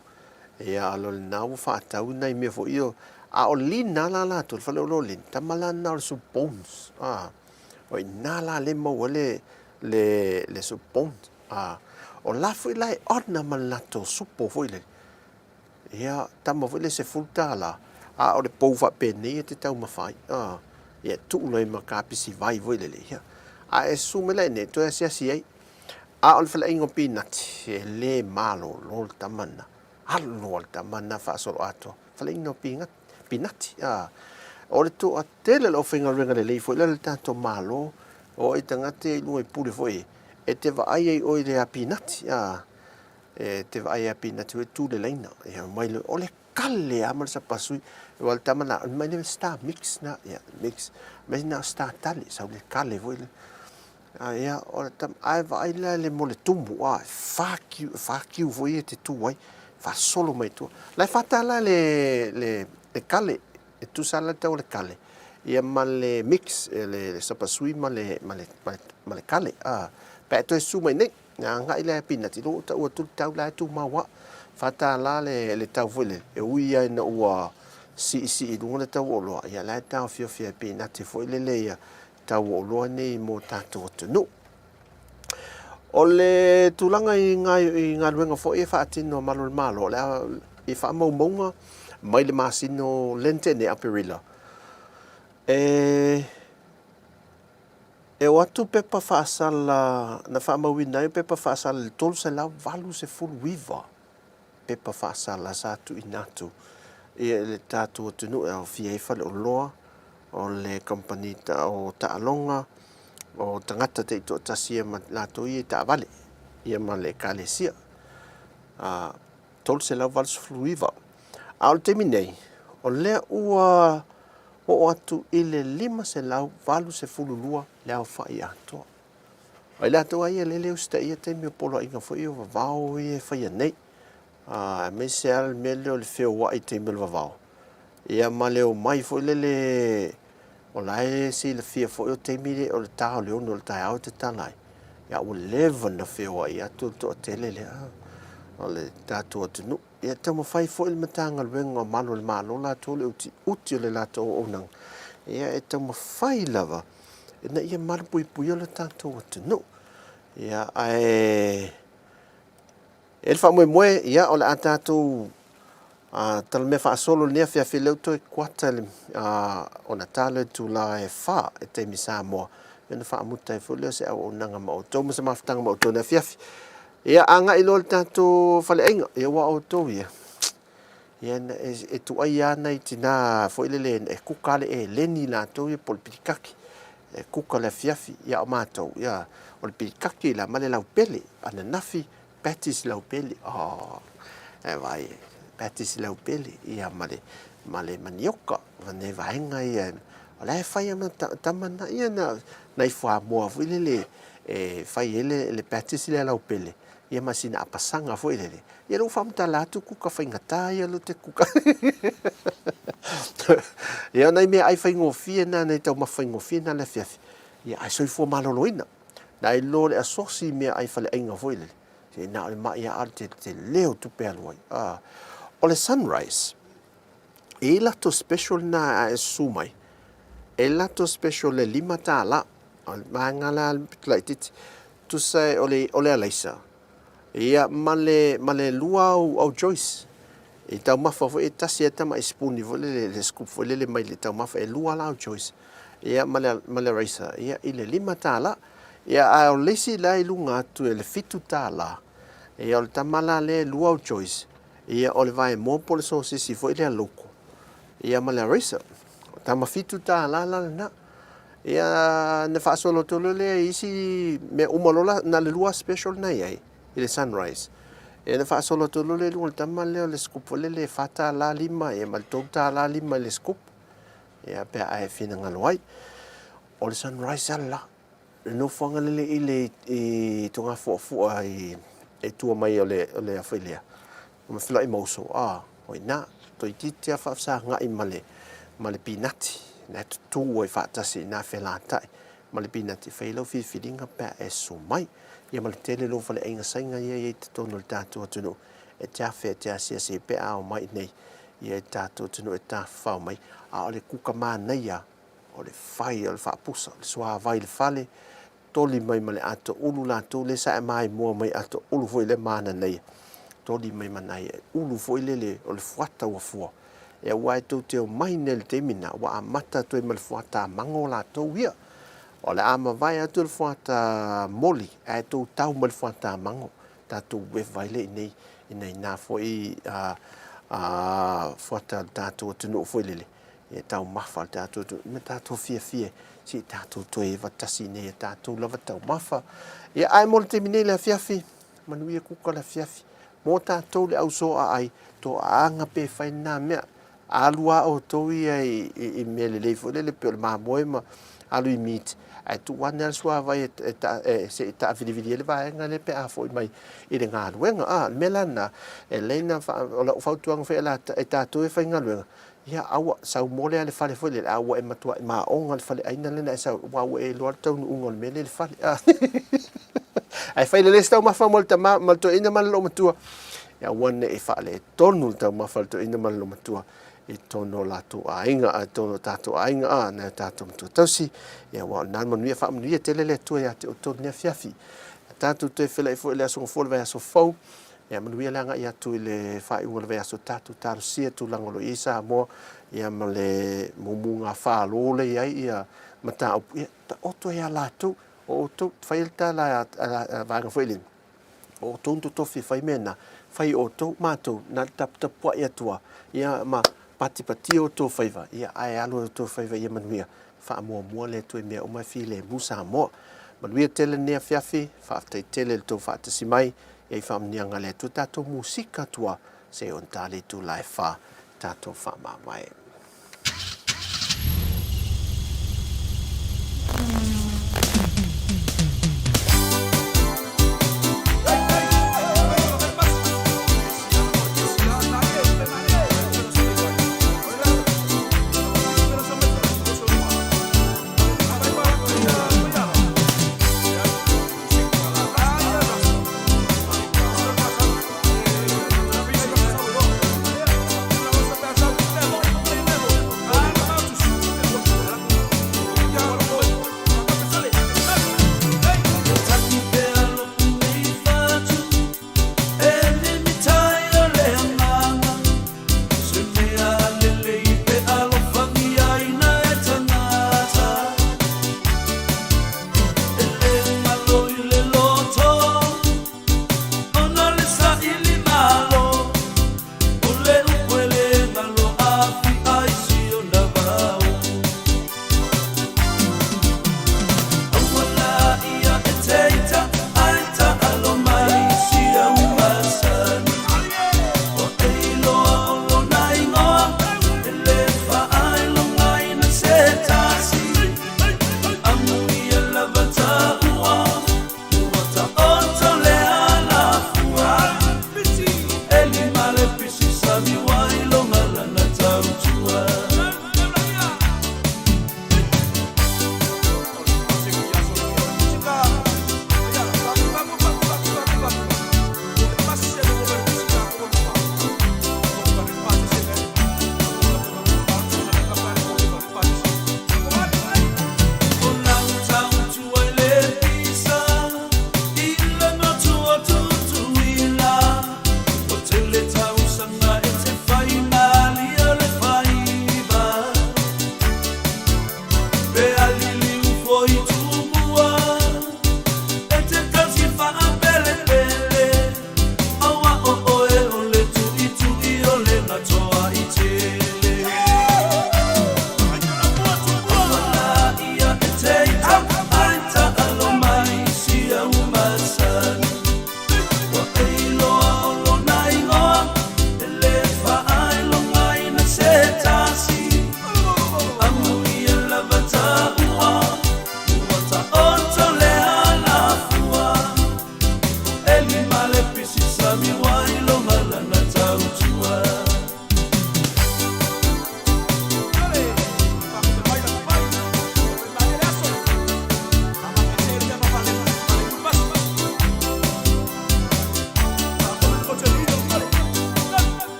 Ia, a o lena ua faatau nai mea foi ia, a o Lina la latou, le faleoloa o Lina, tama la lena o le soup bones, a, o i ina la lea e maua ai le, le, le soup bones. A, o la foi la e order ma le latou supo foi lele. Ia, tama foi le $10, a o le pou faapenei e te taumafa ai. A, ia tuu loa i ma kapisi vai foi lele, ia. A e susu mai la i inei, toe asiasi ai. A o le faleaiga o pinati, e le malolo le tama lena. Alu loa le tama lena faasoloatoa. Faleaiga o pinati, a. O le toatele o le aufaigaluega lelei foi lea a le tatou Malo, o ai tagata ia i luga i pule foi, e te vaai ai oe i le apinati, a. E te vaai ia pinati foi tu le laina. Ia mai le, o le kale a ma le sapasui. Ua le tama na, mai le star mix na, ia mix. Mai na star tale, sau le kale foi le. A ia, o le tama, ae vaai la le mo le tumu, a, whākiu, whākiu foi e te tū ai, whasolo mai tua. La e whātā la le, le, le kale, e tusa la le tau o le kale, ia ma le mix, le, le sapasui ma le, ma le, ma le, ma le kale, a, pe a toe su mai nei. Na agai la e Pinati, lou tau atu le tau la e tumau a. $4 le, le tau foi lele, e ui ai ina ua siisii i luga le tau o oloa, ia la e taofiofia e Pinati foi lele ia tau o oloa nei mo tatou atunuu. O le tulaga i, i galuega foi e faatino a Malu o le Malo, o le a, i faamaumauga mai le masina o Lente nei, Aperila, e E o atu pepa faasala, na faamauina ai pepa faasala i le 389 pepa faasala sa tuuina atu i le tatou atunuu e aofia ai faleoloa, o le kamupani o taaloga, o tagata taitoatasi ia ma latou ia i taavale ia ma le ekalesia. 389. A o le taimi nei, o lea ua oo atu i le 582 le aofai atoa. O i latou lava ia lea e le usitaia taimi o poloaiga foi ia o vavao ia e faia nei, aemaise lava le mea lea o le feoai i taimi o le vavao, ia ma le omai foi lele o la e silafia foi o taimi lea o le ta o le 6 o le taeao e tatala ai, ia ua leva ona feoai atu le toatele lea o le tatou atunuu. Ia taumafai foi le Matagaluega o Malu o le Malo latou le utiuti o le latou auaunaga, ia e taumafai lava ina ia malupuipuia lo tatou atunuu. Ia, ae e le faamoemoe, ia, o le a tatou talamea faasolo i lenei afiafi, lea ua toe kuata le, ona ta lea itula e 4 i taimi Samoa, ia ona faamuta ai foi lea o se auaunaga ma outou ma se mafutaga ma outou i le afiafi. Ia, agai loa i le tatou faleaiga, ia aua o outou ia, ia e tuai lava nai tina foi lele e kuka lava le eleni latou ia po o le pilikaki, e kuka i le afiafi, ia a o matou, ia, o le pilikaki la ma le laupele, ananafi, patties laupele, oh, e vai, patties laupele, ia ma le, ma le manioka, ma nai vaega ia, o la e fai lava ma tama na, ia na, nai fuamoa foi lele e fai ai le, le patties lea laupele, ia ma sina apasaga foi lele, ia lea ua faamatala atu kuka faigata ia lea ou te kuka. Ia o nai meaai faigofie na, nai taumafa faigofie na i le afiafi, ia ae soifua maloloina. Na iloa le asosi i meaai faleaiga foi lele, se na o le mai lava o le tele o tupe alu ai. Ah, o le Sunrise, e i latou special na a e susu mai, e latou special le $5, o le vaega la laitiiti, tusa o le, o le alaisa, Ia, ma le, ma le lua au, au Joyce. I taumafa foi e tasi e tamai sipuni foi lele, le scoop foi lele mai le taumafa, e lua la au Joyce. Ia, ma le, ma le raisa, ia, i le $5. Ia, a o le isi la i luga atu e le $7. Ia, o le tama la lea e lua au Joyce, ia, o le vaemoa po o le sosisi foi lea local, ia, ma le raisa. O tama $7 la lena. Ia, na faasolo atu loa lea i isi mea uma loa la, na o le lua special na i ai i le Sunrise. Ia na faasolo atu loa lea i luga o le tama lea o le scoop foi lele e $4.50 ia ma le $3.50 i le scoop. Ia pe a e finagalo ai. O le Sunrise lava la, le nofoaga lele i le i Togafuafua i e tua mai o le o le a foi lea. Ma feiloai ma uso, a, o i ina, toeitiiti lava faafesagai ma le, ma le pinati, na e tutū ai faatasi i ina felatai ma le pinati, fai lau filifiliga pe a e susu mai. Ia ma le tele lou faleaiga saina ia e i ai i totonu o le tatou atunuu, e te afe e te asiasi ai pe a omai i nei, ia i le tatou atunuu e tafafao mai, a o le kuka manaia o le fai o le faapusa, o le suavai i le fale, toli mai ma le ato ulu latou lea sa e maimoa mai ato ulu foi lea mananaia, toli mai ma nai ulu foi lele o le fuata ua fua. E aua e tou te omai nei i le taimi na, ua amata atu ai ma le fuata mango latou ia. O le a mavae atu le fuata moli, ae tou tau mai le fuata mango, tatou eva ai lea i nei, ina ina foi a, a fuata o le tatou atunuu foi lele, e taumafa le tatou atunuu, ma tatou fiafia se i tatou toe eva tasi nei e tatou lava taumafa. Ia, ae mo le taimi nei le afiafi, manuia kuka le afiafi. Mo tatou le au soa ai, toaaga pe fai lena mea. Alu lava outou ia i, i, i mea lelei foi lele pei o le mamoe ma alu i meat, ae tuu ane lava le suavai e, e, ta, e, se i taavilivili ai le vaega lea pe a foi mai i le galuega. A, le mea la lena, e lelei ona, o lau fautuaga foi e tatou e faigaluega, Ia, a ua sau mole lava i le fale foi lele, a ua e matuai maoga le faleaiga lea na e sau ai, aua ua e iloa le taunuuga o le mea lea i le fale. Ae fai lelei se taumafa mo le tama, ma le toeaina ma le loomatua, ia aua ne i faaletonu le taumafa a le toeaina ma le loomatua i totonu o latou aiga, a i totonu o tatou aiga, a, nai o tatou matua tausi, ia aua o lena le manuia, faamanuia tele le Atua ia te outou i lenei afiafi. Ia tatou toe feiloai foi i le aso Gafua o le vaiaso fou, Ia manuia le agai atu i le faaiuga o le vaiaso tatou talosia tulaga o lo o i ai Samoa ia ma le mumuga falo lea i ai ia mataupu ia taoto ai a latou o outou fai le tala a vaega foi lele o outou na totofi e fai mea na fai outou matou na le taputapuai atu a ia ma patipatia outou faiva ia ae alu ai outou faiva ia manuia faamuamua le Atua i mea uma e filemu Samoa. Manuia tele lenei afiafi, faafetai tele i le tou faatasi mai. Ia i faamanuiaga a le Atua tatou musika atu a se i onta le itula e fa tatou faamavae.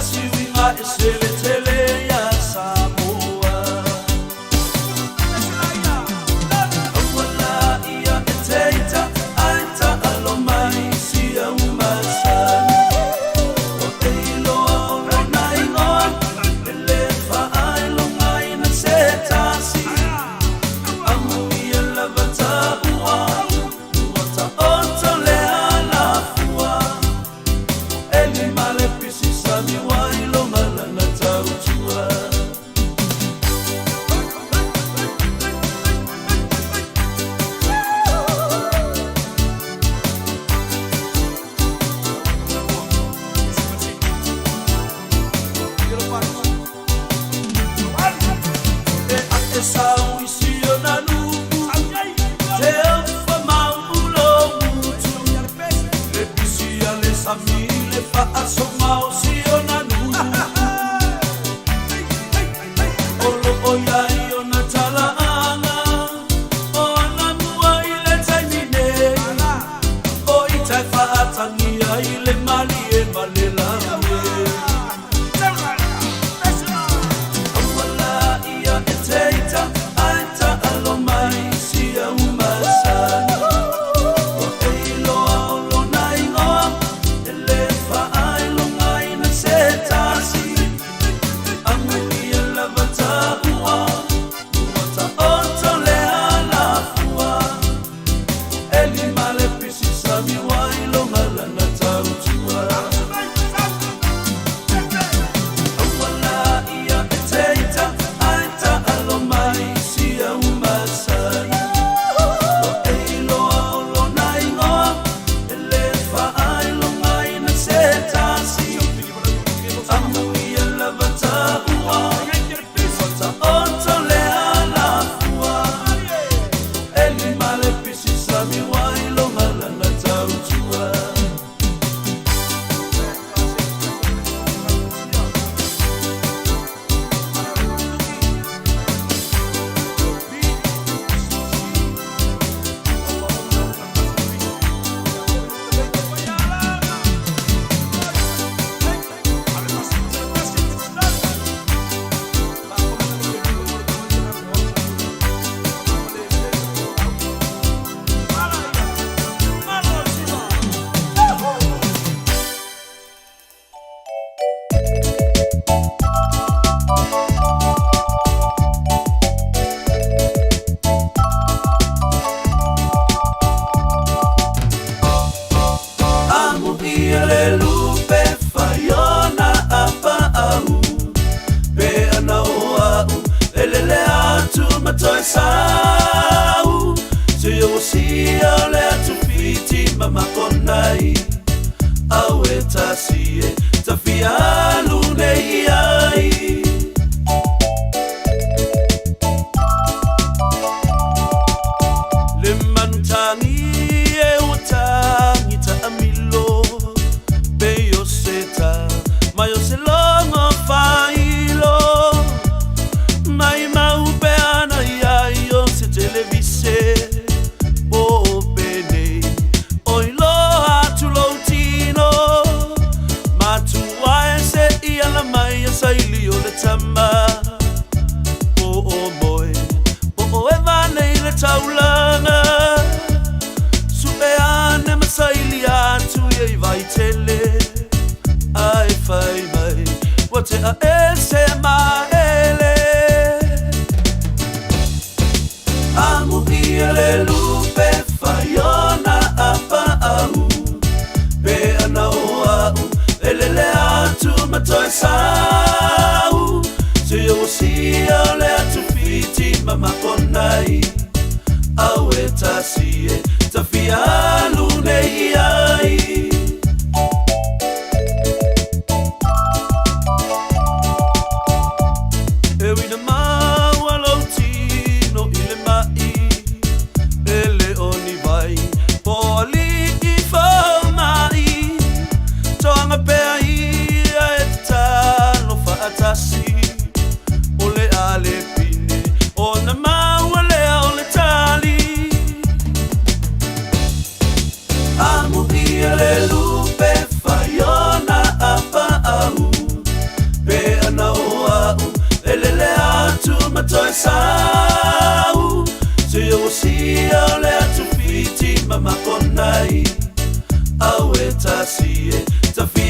tasi uiga e seletele iā Samoa. Aua laia e teita ae taalo mai si au masani. O e iloa o lona igoa e lē faailogaina se tasi. Amuia lava taua ua taoto le alafua. Eli ma le pisi sami wa iloga lana tautua. E ate sau i si ona nuu, te ofa mau lo utu. Le pisi a le sami le faasoga o si ona nuu. O loo iai ona talaaga, o ana mua i le taimi nei. O ita e faatagia i le malie ma le lagi. Aua laia e teita ae taalo mai si au masani. O e iloa o lona igoa e lē faailogaina se tasi. Amuia lava taua ua taoto le alafua. Eli ma le pisi sami wa iloga lana tautua. Aua laia e teita ae taalo mai si au masani. O e iloa o lona igoa e lē faailogaina se tasi. Amuia lava taua ua taoto le alafua. Eli ma le pisi sami wa iloga lana tautua. Amuia le lupe faiona apaau. Pe ana o au e lele atu ma toe sau. Se o sia o le atu fiti ma makonai. Au e tasi e tafia alu nei ai. Le manutagi e ua tagi taamilo. Pe o se ta mai o se logo failo. Mai mau pe ana ia i o se televise. O penei o iloa atu lou tino. Matua e se i ala mai a saili o le tama. Po o moe, po o e vanei le taulaga. Sue ane ma saili atu ia i vaitele. Ai fai mai, ua tea e se maele. Amuia le lupe faiona apaau. Pe ana o au e lele atu ma toe sau. Se o sia o le atu fiti ma makonai. Au e tasi e tafia alu nei ai.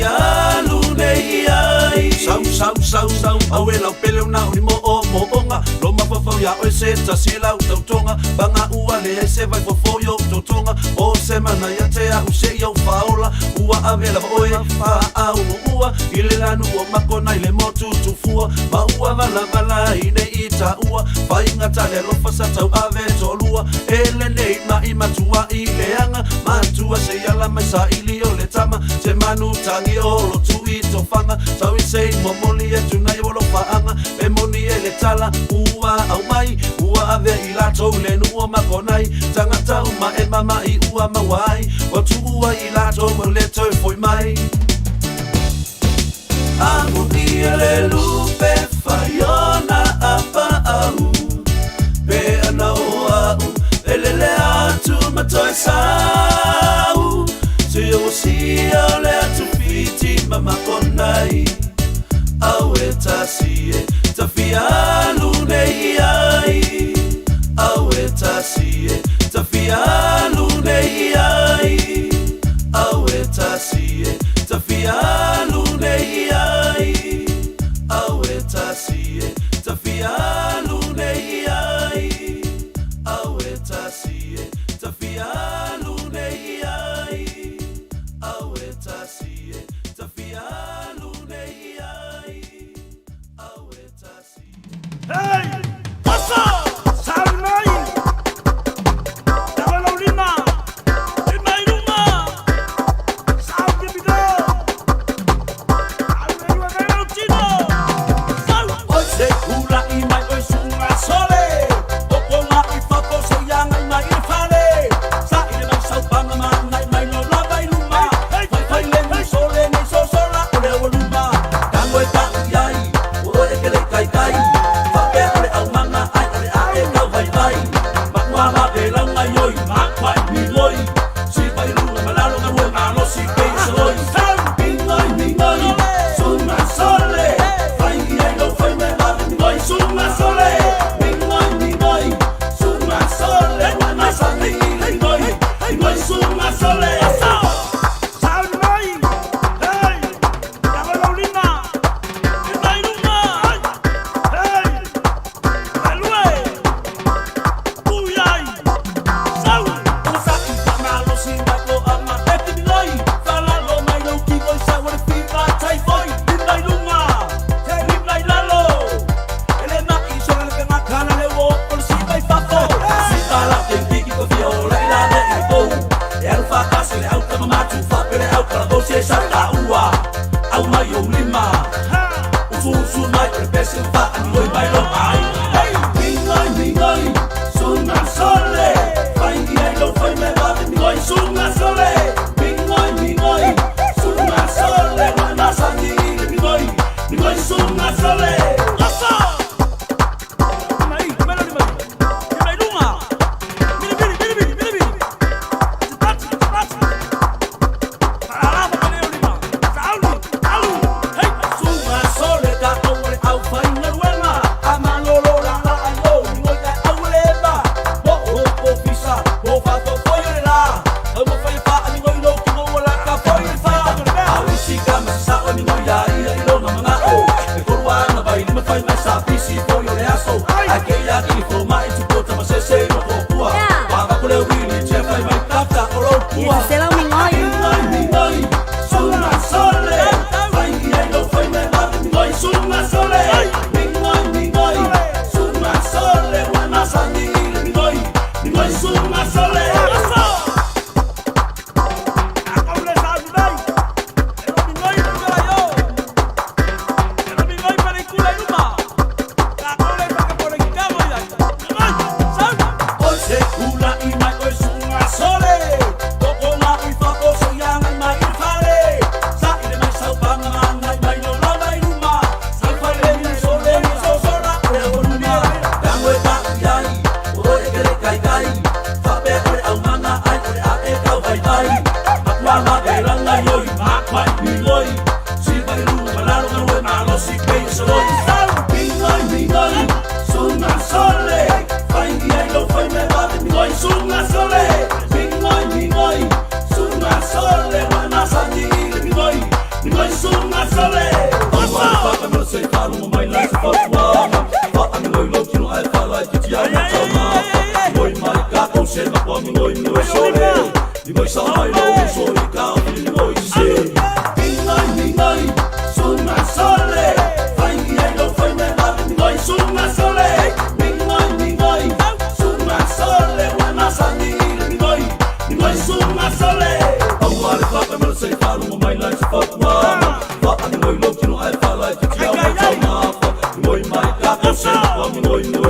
Tafialu nei ai. Sau sau sau sau Aue lau pele una o ni mo o mo onga Lo mafafau ia oe se tasi lau tautoga Paga ua leai se vai fofo i ou totoga O se mana ia te au se i ou faaola Ua ave lava oe faauluua I le lanu o Makona i le motu tufua Ma ua valavala ai nei i taua Faigata le alofa sa tauave toalua E lenei ma'i matua'i leaga Matua se i ala mai saili o le tama Se manu tagi o lotu i tofaga Sau i se i momoli e tuna i alofaaga Pe moni e le tala ua aumai Ua avea i latou i le nuu o Makonai Tagata uma e mama'i ua maua ai Ua tuua i latou ua le toe foi mai Amuia le lupe fai ona apaau Pe ana o a'u e lele atu ma toe sau Se o sia o le atu Fiti ma Makonai Aue tasi e tafialu nei ai Aue tasi e tafialu nei ai Aue tasi e tafialu nei ai Aue tasi e tafialu nei ai Aue tasi e tafialu nei ai Aue tasi e tafialu nei ai Aue tasi Hey! Pasa! Salu mai! Tawa lau lima! Lima i luma! Sau ke pito! Alu le lua kai lau tino! Sau! Oi se ula'i mai oe suga sole Topoga i fafo se i agai mai i le fale Sa'i le mai saupaga ma agai mai lo lava i luma Faifai le ni sole nei sosola o le aualuma Tago e ta'u i ai o oe e ke le'i taitai Faapea o le aumaga ae o le a e tau vaivai Matua vave lauga ioi matua i migoi Sipa i luga ma lalo galue malosi pei o se loi Migoi migoi suga sole Fai i ai lou faiva e vave migoi suga sole Migoi migoi suga sole Ua masani i le migoi migoi suga sole Salu mai! Hey! Tawa lau lima! Lima i luma! Hey! Galue! Ui ai! Sau! Sa'i faamalosi mai toaga e te migoi Faalalo mai lou tino i sau o le fiva taifoi Lima i luga, lima i lalo E le ma'i sola le pegakana le uo o le siva i fafo Siva lau teitiki ua fia ola i lale i le pou E alu faatasi le au tamamatu faape le au kalavosi e sau taua Au mai ou lima Usuusu mai o le pese ua faamigoi mai lou aiga Hey! Migoi migoi suga sole Fai i ai lou faiva e vave migoi suga sole Migoi migoi suga sole Ua e masani i le migoi migoi suga sole Lasa! Mai, mai lau lima! Lima i luga! Mili mili mili mili mili mili! Tati tati! Faalalava mai leo lima! Saulu! Alu! Hey! Suga sole tatou o le aufaigaluega A malolo laalaa i o migoi ae aualeva Po o ofisa po faafoefoi o le la Taumafai e faaamigoi lou tino ua laka foi le fa A o isi kama sasao e migoi a ia i lona manao E tolu ana vailima fai mai sa pisi foi o le aso Ae keia kili foma'i tupota ma sese i lotoopua Ua avatu le wheelchair fai mai tata o lou pua Migoi migoi suga sole Fai i ai lou faiva e vave migoi suga sole Migoi migoi suga sole Ua e masani i le migoi migoi suga sole Lasa! Tatou le salu nei! E lo migoi pukala io! E lo migoi pelikula i luma! Tatou le whakapore kamo i ai! Migoi! Sau! Oi se ula'i mai oe suga sole Topoga i fafo se i agai mai i le fale Sa'i le mai saupaga ma agai mai lo lava i luma Faifai le ni sole ni sosola o le aualuma Tago e ta'u i ai o oe e ke le'i taitai Faapea o le aumaga ae o le a e tau vaivai Matua vave laga ioi matua i migoi Sipa i luga ma lalo galue malosi pei o se loi Migoi migoi suga sole Fai i ai lou faiva e vave migoi suga sole Migoi migoi suga sole Ua e masani i le migoi migoi Moe moe.